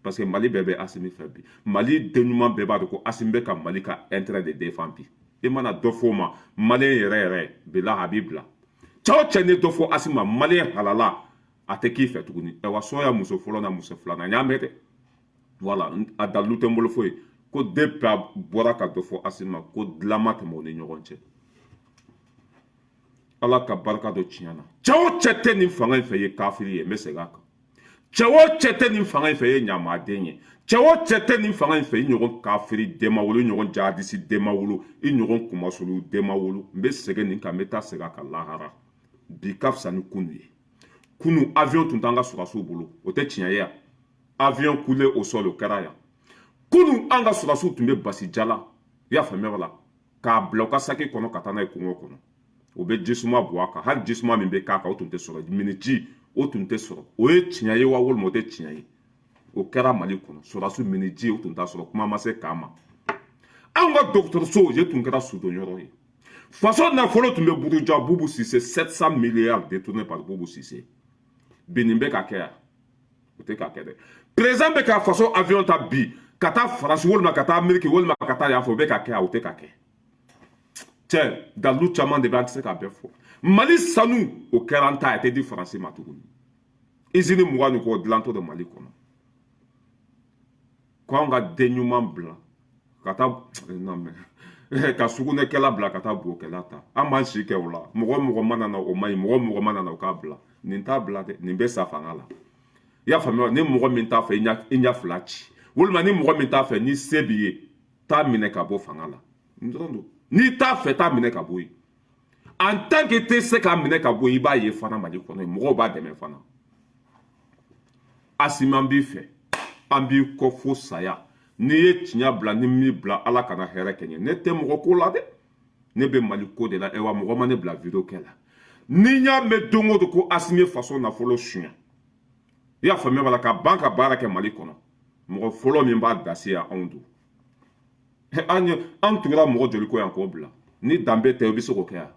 parce que Mali bɛɛ bɛ Asimi fɛ bi. Mali den ɲuman bɛɛ b'a dɔn ko Asimi bɛ ka Mali ka intérêt de défend bi. I mana dɔ fɔ o ma, Malien yɛrɛ yɛrɛ bila, a b'i bila. Cɛ o cɛ, ni dɔ fɔ Asimi ma, Malien halala, a tɛ k'i fɛ tuguni. Ayiwa, sɔya muso fɔlɔ na muso filanan, n y'a mɛn dɛ. Voilà, a dalilu tɛ n bolo foyi, ko depuis a bɔra ka dɔ fɔ Asimi ma, ko dilan ma tɛmɛ o ni ɲɔgɔn cɛ. Ala ka barika don tiɲɛ na. Cɛ o cɛ tɛ nin fanga in fɛ, ye kafiri ye. N bɛ segin a kan: cɛ o cɛ tɛ nin fanga in fɛ, ye ɲamaden ye. Cɛ o cɛ tɛ nin fanga in fɛ, i ɲɔgɔn kafiri den ma wolo, i ɲɔgɔn jahadisi den ma wolo, i ɲɔgɔn kumasulu den ma wolo. N bɛ segin nin kan, n bɛ taa segin a kan lahara. Bi ka fisa ni kunu ye. Kunu, avion tun t'an ka sɔrɔdasiw bolo, o tɛ tiɲɛ ye yan? Avion coulé au sol, o kɛra yan. Kunu, an ka sɔrɔdasiw tun bɛ basi jala, i y'a faamuya wala, k'a bila u ka saki kɔnɔ ka taa n'a ye kungo kɔnɔ. O bɛ jisuma bɔ a kan, hali jisuma min bɛ k'a kan, o tun tɛ sɔrɔ. Miniji, o tun tɛ sɔrɔ. O ye tiɲɛ ye wa, walima o tɛ tiɲɛ ye? O kɛra Mali kɔnɔ. Sɔrɔdasiw, miniji, o tun t'a sɔrɔ, kuma ma se k'a ma. Anw ka dɔgɔtɔrɔso ye tun kɛra sudonyɔrɔ ye. Faso nafolo tun bɛ buruja. Bubu Sise, 700 milliards détournés par Bubu Sise. Bi, nin bɛ ka kɛ yan, o tɛ ka kɛ dɛ. Président bɛ ka faso avion ta bi ka taa Faransi, walima ka taa Ameriki, walima ka taa yan fɛ, o bɛ ka kɛ yan, o tɛ ka kɛ. Cɛ, dalilu caman de bɛ, an tɛ se k'a bɛɛ fɔ. Mali sanu, o kɛra an ta ye, a tɛ di Faransi ma tuguni. Usine 20 ni kɔ dilantɔ don Mali kɔnɔ. Ko anw ka den ɲuman bila ka taa, non mais, ka sugunɛkɛla bila ka taa bokɛla ta, an b'an si kɛ o la. Mɔgɔ mɔgɔ mana na, o man ɲi. Mɔgɔ mɔgɔ mana na, o k'a bila. Nin t'a bila dɛ, nin bɛ sa fanga la. I y'a faamuya? Ni mɔgɔ min t'a fɛ, i ɲɛ fila ci, walima ni mɔgɔ min t'a fɛ, ni se b'i ye, taa minɛ ka bɔ fanga la. Nin dɔrɔn don. N'i t'a fɛ, taa minɛ ka bɔ yen. En tant que i tɛ se k'a minɛ ka bɔ yen, i b'a ye fana Mali kɔnɔ yen, mɔgɔw b'a dɛmɛ fana. Asimi, an b'i fɛ, an b'i kɔ fo saya. N'i ye tiɲɛ bila, ni min bila, Ala kana hɛrɛ kɛ ɲɛ. Ne tɛ mɔgɔ ko la dɛ, ne bɛ Mali ko de la. Wa mɔgɔ ma ne bila vidéo kɛ la. Ni n y'a mɛn don o don ko Asimi ye faso nafolo suɲɛ, i y'a faamuya b'a la, ka ban ka baara kɛ Mali kɔnɔ, mɔgɔ fɔlɔ min b'a dasi yan, anw don. An ye, an tugura mɔgɔ joli ko yan k'o bila? Ni danbe tɛ, i bɛ se k'o kɛ yan?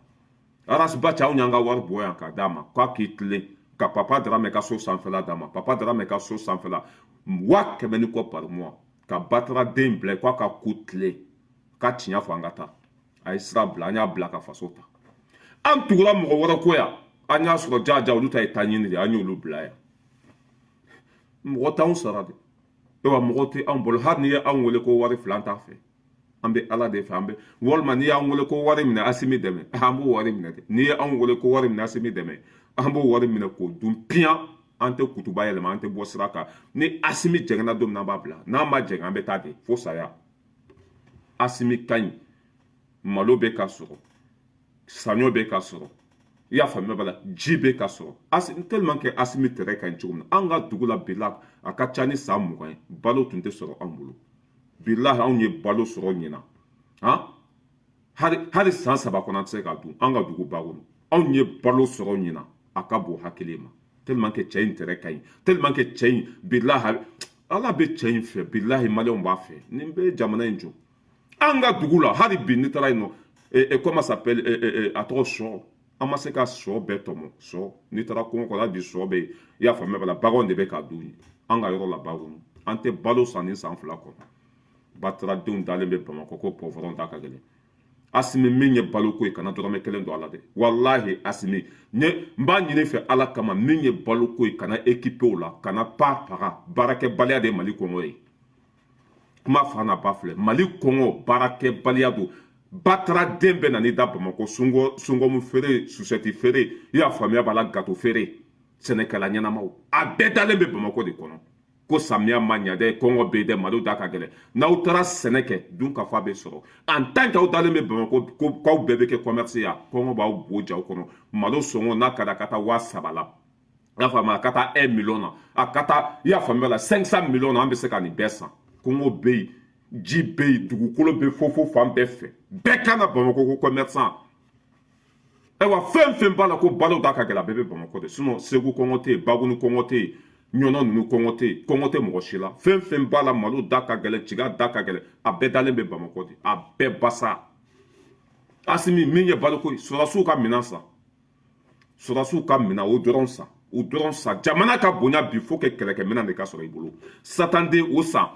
Arasiba cɛ, anw y'an ka wari bɔ yan k'a d'a ma k'a k'i tilen ka Papa Daramɛ ka so sanfɛla d'a ma. Papa Daramɛ ka so sanfɛla, 100 000 ni kɔ par mois, ka batara den bila k'a ka ko tilen, k'a tiɲɛ fɔ, an ka taa. A ye sira bila, an y'a bila ka faso ta. An tugura mɔgɔ wɛrɛ ko yan, an y'a sɔrɔ jaja olu ta ye taa ɲini de, an y'olu bila yan. Mɔgɔ t'anw sara dɛ. Ayiwa, mɔgɔ tɛ anw bolo. Hali n'i ye anw wele ko wari fila, an t'a fɛ, an bɛ Ala de fɛ. An bɛ, walima n'i y'an wele ko wari minɛ, Asimi dɛmɛ, an b'o wari minɛ dɛ. N'i ye anw wele ko wari minɛ, Asimi dɛmɛ, an b'o wari minɛ k'o dun piyan. An tɛ kutuba yɛlɛma, an tɛ bɔ sira kan. Ni Asimi jɛngɛnna don min na, an b'a bila. N'a ma jɛngɛ, an bɛ taa de fo saya. Asimi ka ɲi, malo bɛ ka sɔrɔ, saɲɔ bɛ ka sɔrɔ, i y'a faamuya b'a la, ji bɛ ka sɔrɔ. Asimi, tellement que Asimi tɛrɛ ka ɲi cogo min na, an ka dugu la bila, a ka ca ni san 20 ye, balo tun tɛ sɔrɔ anw bolo. Bilahi, anw ye balo sɔrɔ ɲina han, hali san 3 kɔnɔ, an tɛ se k'a dun. An ka dugu ba kɔnɔ, anw ye balo sɔrɔ ɲina, a ka bon hakili ma, tellement que cɛ in tɛrɛ ka ɲi, tellement que cɛ in, bilahi, Ala bɛ cɛ in fɛ. Bilahi, Maliyɛnw b'a fɛ. Nin bɛ jamana in jɔ. An ka dugu la, hali bi, n'i taara yen nɔ, Comment ça s'appelle, a tɔgɔ sɔ, an ma se ka sɔ bɛɛ tɔmɔ. Sɔ, n'i taara kungo kɔnɔ bi, sɔ bɛ yen, i y'a faamuya b'a la, baganw de bɛ k'a dun. An ka yɔrɔ la, baganw, an tɛ balo san ni san 2 kɔnɔ. Bataradenw dalen bɛ Bamakɔ ko poivron da ka gɛlɛn. Asimi, min ye baloko ye, kana dɔrɔmɛ kelen don a la dɛ. Walahi Asimi, ne n b'a ɲini fɛ Ala kama, min ye baloko ye, kana équipe o la, kana pa paga. Baarakɛbaliya de ye Mali kɔngɔ ye. Kuma fa n'a ba filɛ, Mali kɔngɔ baarakɛbaliya don. Bataraden bɛ na n'i da Bamakɔ, sungɔmu feere, susɛti feere, i y'a faamuya b'a la, gato feere, sɛnɛkɛla ɲɛnamaw, a bɛɛ dalen bɛ Bamakɔ de kɔnɔ ko samiya ma ɲa dɛ, kɔngɔ bɛ yen dɛ, malo da ka gɛlɛn. N'aw taara sɛnɛ kɛ, dun ka fa bɛ sɔrɔ. En tant que aw dalen bɛ Bamakɔ ko k'aw bɛɛ bɛ kɛ commerce ya, kɔngɔ b'aw bo jaw kɔnɔ. Malo sɔngɔ n'a ka di, a ka taa 3000 la, i y'a faamu, a ka taa 1 million na, a ka taa, i y'a faamuya la, 500 millions na, an bɛ se ka nin bɛɛ san. Kɔngɔ bɛ yen, ji bɛ yen, dugukolo bɛ fofo fan bɛɛ fɛ, bɛɛ kan na Bamakɔ ko commerçant. Ayiwa, fɛn fɛn b'a la ko balo da ka gɛlɛn, a bɛɛ bɛ Bamakɔ de. Sinon Segu kɔngɔ tɛ yen, Baguni kɔngɔ tɛ yen, Ɲɔnɔ ninnu kɔngɔ tɛ yen, kɔngɔ tɛ mɔgɔ si la. Fɛn fɛn b'a la, malo da ka gɛlɛn, tiga da ka gɛlɛn, a bɛɛ dalen bɛ Bamakɔ de, a bɛɛ basa. Asimi, min ye baloko ye, sɔrɔdasiw ka minɛn san, sɔrɔdasiw ka minɛn, o dɔrɔn san, o dɔrɔn san. Jamana ka bonya bi, fo kɛ kɛlɛkɛminɛn de ka sɔrɔ i bolo. Satanden o san,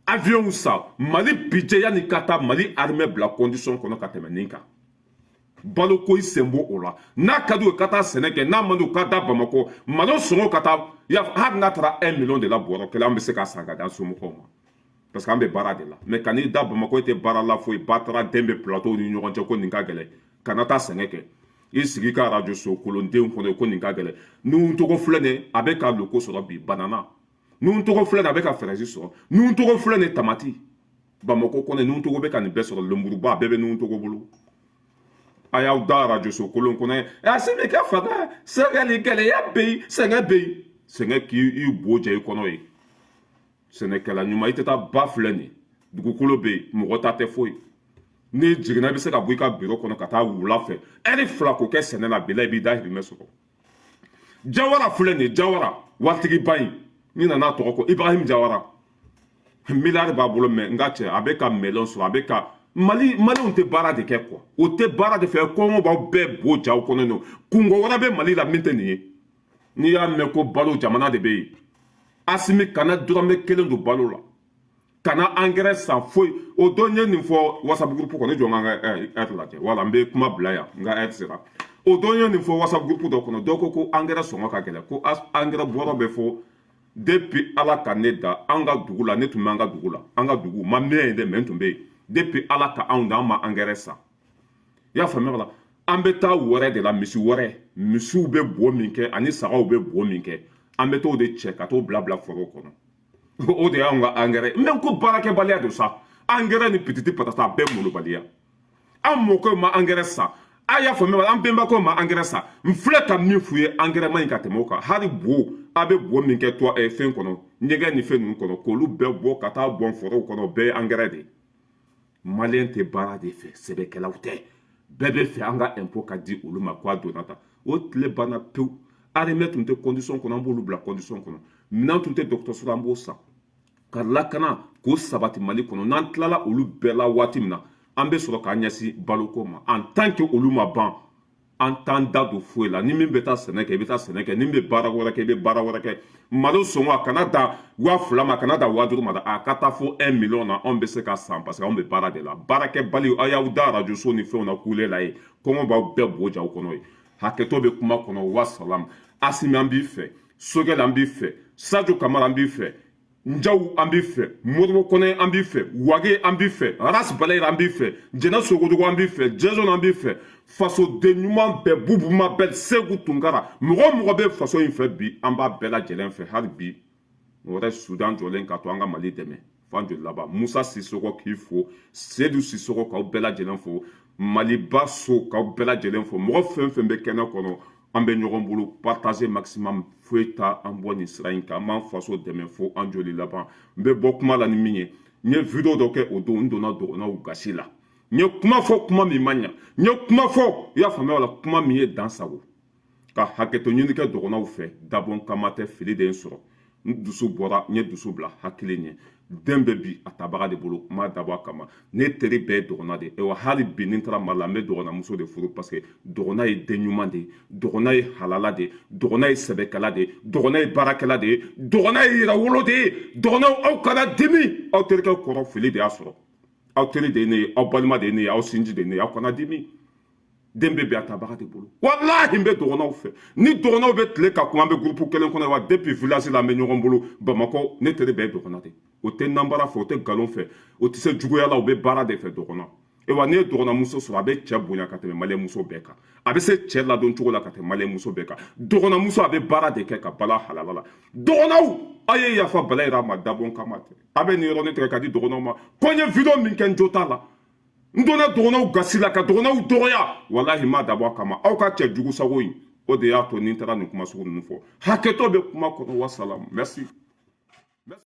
avion san, Mali budget yanni ka taa Mali armée bila condition kɔnɔ ka tɛmɛ nin kan. Baloko, i sen bɔ o la. N'a ka di u ye ka taa sɛnɛ kɛ, n'a man di u ka da Bamakɔ, malo sɔngɔ ka taa, hali n'a taara 1 million de la bɔrɔ kelen, an bɛ se k'a san ka di an somɔgɔw ma, parce que an bɛ baara de la. Mais kan'i da Bamakɔ, e tɛ baara la foyi. Ba taara den bɛ plateau ni ɲɔgɔn cɛ ko nin ka gɛlɛn, kana taa sɛnɛ kɛ, i sigi ka radio so kolonden kɔnɔ ko nin ka gɛlɛn. N'u tɔgɔ filɛ nin, a bɛ ka loko sɔrɔ bi, banana. N'u tɔgɔ filɛ nin, a bɛ ka fraise sɔrɔ. N'u tɔgɔ filɛ nin, tamati. Bamakɔ kɔnɔ, n'u tɔgɔ bɛ ka nin bɛɛ sɔrɔ, lenburuba a bɛɛ bɛ n'u tɔgɔ bolo. A y'aw da radio so kolon kɔnɔ, Asimi ka fanga sɛgɛli gɛlɛya bɛ yen, sɛgɛn bɛ yen, sɛgɛn k'i bo jɛ i kɔnɔ ye. Sɛnɛkɛla ɲuman, i tɛ taa ba filɛ nin, dugukolo bɛ yen, mɔgɔ ta tɛ foyi. N'i jiginna, i bɛ se ka bɔ i ka biro kɔnɔ ka taa wula fɛ ɛri 2 k'o kɛ sɛnɛ la, bila i b'i dahirimɛ sɔrɔ. Jawara filɛ nin ye, Jawara waritigiba in, ni nana a tɔgɔ ko Ibrahim Jawara, miliyari b'a bolo. Mɛ n ka cɛ, a bɛ ka mɛlɔn sɔrɔ, a bɛ ka Mali. Maliyɛnw tɛ baara de kɛ quoi, o tɛ baara de fɛ. Kɔngɔ b'aw bɛɛ bo jaw kɔnɔ nɔ. Kungo wɛrɛ bɛ Mali la min tɛ nin ye. N'i y'a mɛn ko balo, jamana de bɛ yen. Asimi, kana dɔrɔmɛ kelen don balo la, kana angɛrɛ san foyi. O don n ye nin fɔ WhatsApp groupe kɔnɔ, ne jɔ n ka ɛri lajɛ, wala n bɛ kuma bila yan, n ka ɛri sera. O don n ye nin fɔ WhatsApp groupe dɔ kɔnɔ, dɔw ko ko angɛrɛ sɔngɔ ka gɛlɛn, ko angɛrɛ bɔrɔ bɛ fɔ. Depuis Ala ka ne da, an ka dugu la, ne tun bɛ an ka dugu la, an ka dugu ma mɛn yen dɛ, mɛ n tun bɛ yen. Depuis Ala ka anw da, an ma angɛrɛ san, i y'a faamuya la. An bɛ taa wɛrɛ de la, misi wɛrɛ, misiw bɛ bo min kɛ ani sagaw bɛ bo min kɛ, an bɛ t'o de cɛ ka t'o bila bila foro kɔnɔ. O de y'anw ka angɛrɛ. Mɛ ko baarakɛbaliya don sa, angɛrɛ ni pititi patata bɛɛ molobaliya. An mɔkɛw ma angɛrɛ san, a y'a faamuya, an bɛnbakɛw ma angɛrɛ san. N filɛ ka min f'u ye, angɛrɛ man ɲi ka tɛmɛ o kan. Hali bo, a bɛ bo min kɛ to fɛn kɔnɔ, ɲɛgɛn ni fɛn ninnu kɔnɔ, k'olu bɛɛ bɔ ka taa bɔn forow kɔnɔ, bɛɛ ye angɛrɛ de ye. Maliyɛn tɛ baara de fɛ, sɛbɛkɛlaw tɛ, bɛɛ bɛ fɛ an ka impôt ka di olu ma k'a donna tan. O tile banna pewu. Armée tun tɛ condition kɔnɔ, an b'olu bila condition kɔnɔ. Minɛn tun tɛ dɔgɔtɔrɔso la, an b'o san ka lakana k'o sabati Mali kɔnɔ. N'an tilala olu bɛɛ la waati min na, an bɛ sɔrɔ k'an ɲɛsin baloko ma. En tant que olu ma ban, an t'an da don foyi la. Ni min bɛ taa sɛnɛ kɛ, i bɛ taa sɛnɛ kɛ. Ni min bɛ baara wɛrɛ kɛ, i bɛ baara wɛrɛ kɛ. Malo sɔngɔ, a kana dan 2000 ma, a kana dan 5000 ma dɛ, a ka taa fo 1 million na, anw bɛ se ka san, parce que anw bɛ baara de la. Baarakɛbali, aw y'aw da arajo so ni fɛnw na kule la ye, kɔngɔ b'aw bɛɛ bo jaw kɔnɔ ye. Hakɛto bɛ kuma kɔnɔ, wasalam. Asimi, an b'i fɛ. Sogɛl, an b'i fɛ. Sadio Kamara, an b'i fɛ. Njaw, an b'i fɛ. Modibo Kɔnɛ, an b'i fɛ. Wage, an b'i fɛ. Ras Balayira, an b'i fɛ. Jɛnɛ Sogodogo, an b'i fɛ. Jason, an b'i fɛ. Fasoden ɲuman bɛɛ, Bubu Mabɛl, Segu Tunkara, mɔgɔ o mɔgɔ bɛ faso in fɛ bi, an b'a bɛɛ lajɛlen fɛ hali bi. Mɔgɔ wɛrɛ Sudan jɔlen ka to an ka Mali dɛmɛ fan joli laban. Musa Sisɔkɔ k'i fo, Sedu Sisɔkɔ k'aw bɛɛ lajɛlen fo, Maliba so k'aw bɛɛ lajɛlen fo. Mɔgɔ fɛn fɛn bɛ kɛnɛ kɔnɔ, an bɛ ɲɔgɔn bolo, partager maximum. Foyi ta an bɔ nin sira in kan, an b'an faso dɛmɛ fo an joli laban. N bɛ bɔ kuma la ni min ye, n ye video dɔ kɛ o don, n donna dɔgɔnɔw gasi la, n ye kuma fɔ, kuma min ma ɲa, n ye kuma fɔ, i y'a faamuya la, kuma min ye dan sago. Ka hakɛto ɲini kɛ dɔgɔnɔw fɛ, dabɔn kama tɛ, fili de ye n sɔrɔ, n dusu bɔra, n ye dusu bila hakili ɲɛ. Den bɛ bi a tabaga de bolo, n m'a dabɔ a kama. Ne teri bɛɛ ye dɔgɔnna de ye wa. Hali bi ni n taara Mali la, n bɛ dɔgɔnnamuso de furu, parce que dɔgɔnna ye den ɲuman de ye, dɔgɔnna ye halala de ye, dɔgɔnna ye sɛbɛkɛla de ye, dɔgɔnna ye baarakɛla de ye, dɔgɔnna ye yɛrɛwolo de ye. Dɔgɔnnaw, aw kana dimi. Aw terikɛ kɔrɔ fili de y'a sɔrɔ. Aw teri de ye ne ye, aw balima de ye ne ye, aw sinji de ye ne ye. Aw kana dimi. Den bɛ bi a tabaga de bolo. Walahi, n bɛ dɔgɔnnaw fɛ. Ni dɔgɔnnaw bɛ tile ka kuma, an bɛ groupe kelen kɔnɔ wa. Depuis village la, an bɛ ɲɔgɔn bolo Bamakɔ. Ne teri bɛɛ ye dɔgɔnna de. O tɛ nanbara fɛ, o tɛ nkalon fɛ, o tɛ se juguya la, o bɛ baara de fɛ, dɔgɔnna. Ewa, n'i ye dɔgɔnnamuso sɔrɔ, a bɛ cɛ bonya ka tɛmɛ maliyɛnmuso bɛɛ kan, a bɛ se cɛ ladon cogo la ka tɛmɛ maliyɛnmuso bɛɛ kan. Dɔgɔnnamuso, a bɛ baara de kɛ ka bala halala la. Dɔgɔnnaw, aw ye yafa bala yɛrɛ ma dabɔ kama tɛ. A bɛ nin yɔrɔnin tigɛ ka di dɔgɔnnaw ma ko n ye vidéo min kɛ, n jo t'a la. N donna dɔgɔnnaw gasi la ka dɔgɔnnaw dɔgɔya. Walahi, ma dabɔ a kama. Aw ka cɛ jugu sago in, o de y'a to ni n taara nin kuma sugu ninnu fɔ. Hakɛtɔ bɛ kuma kɔnɔ. Wasalam, merci.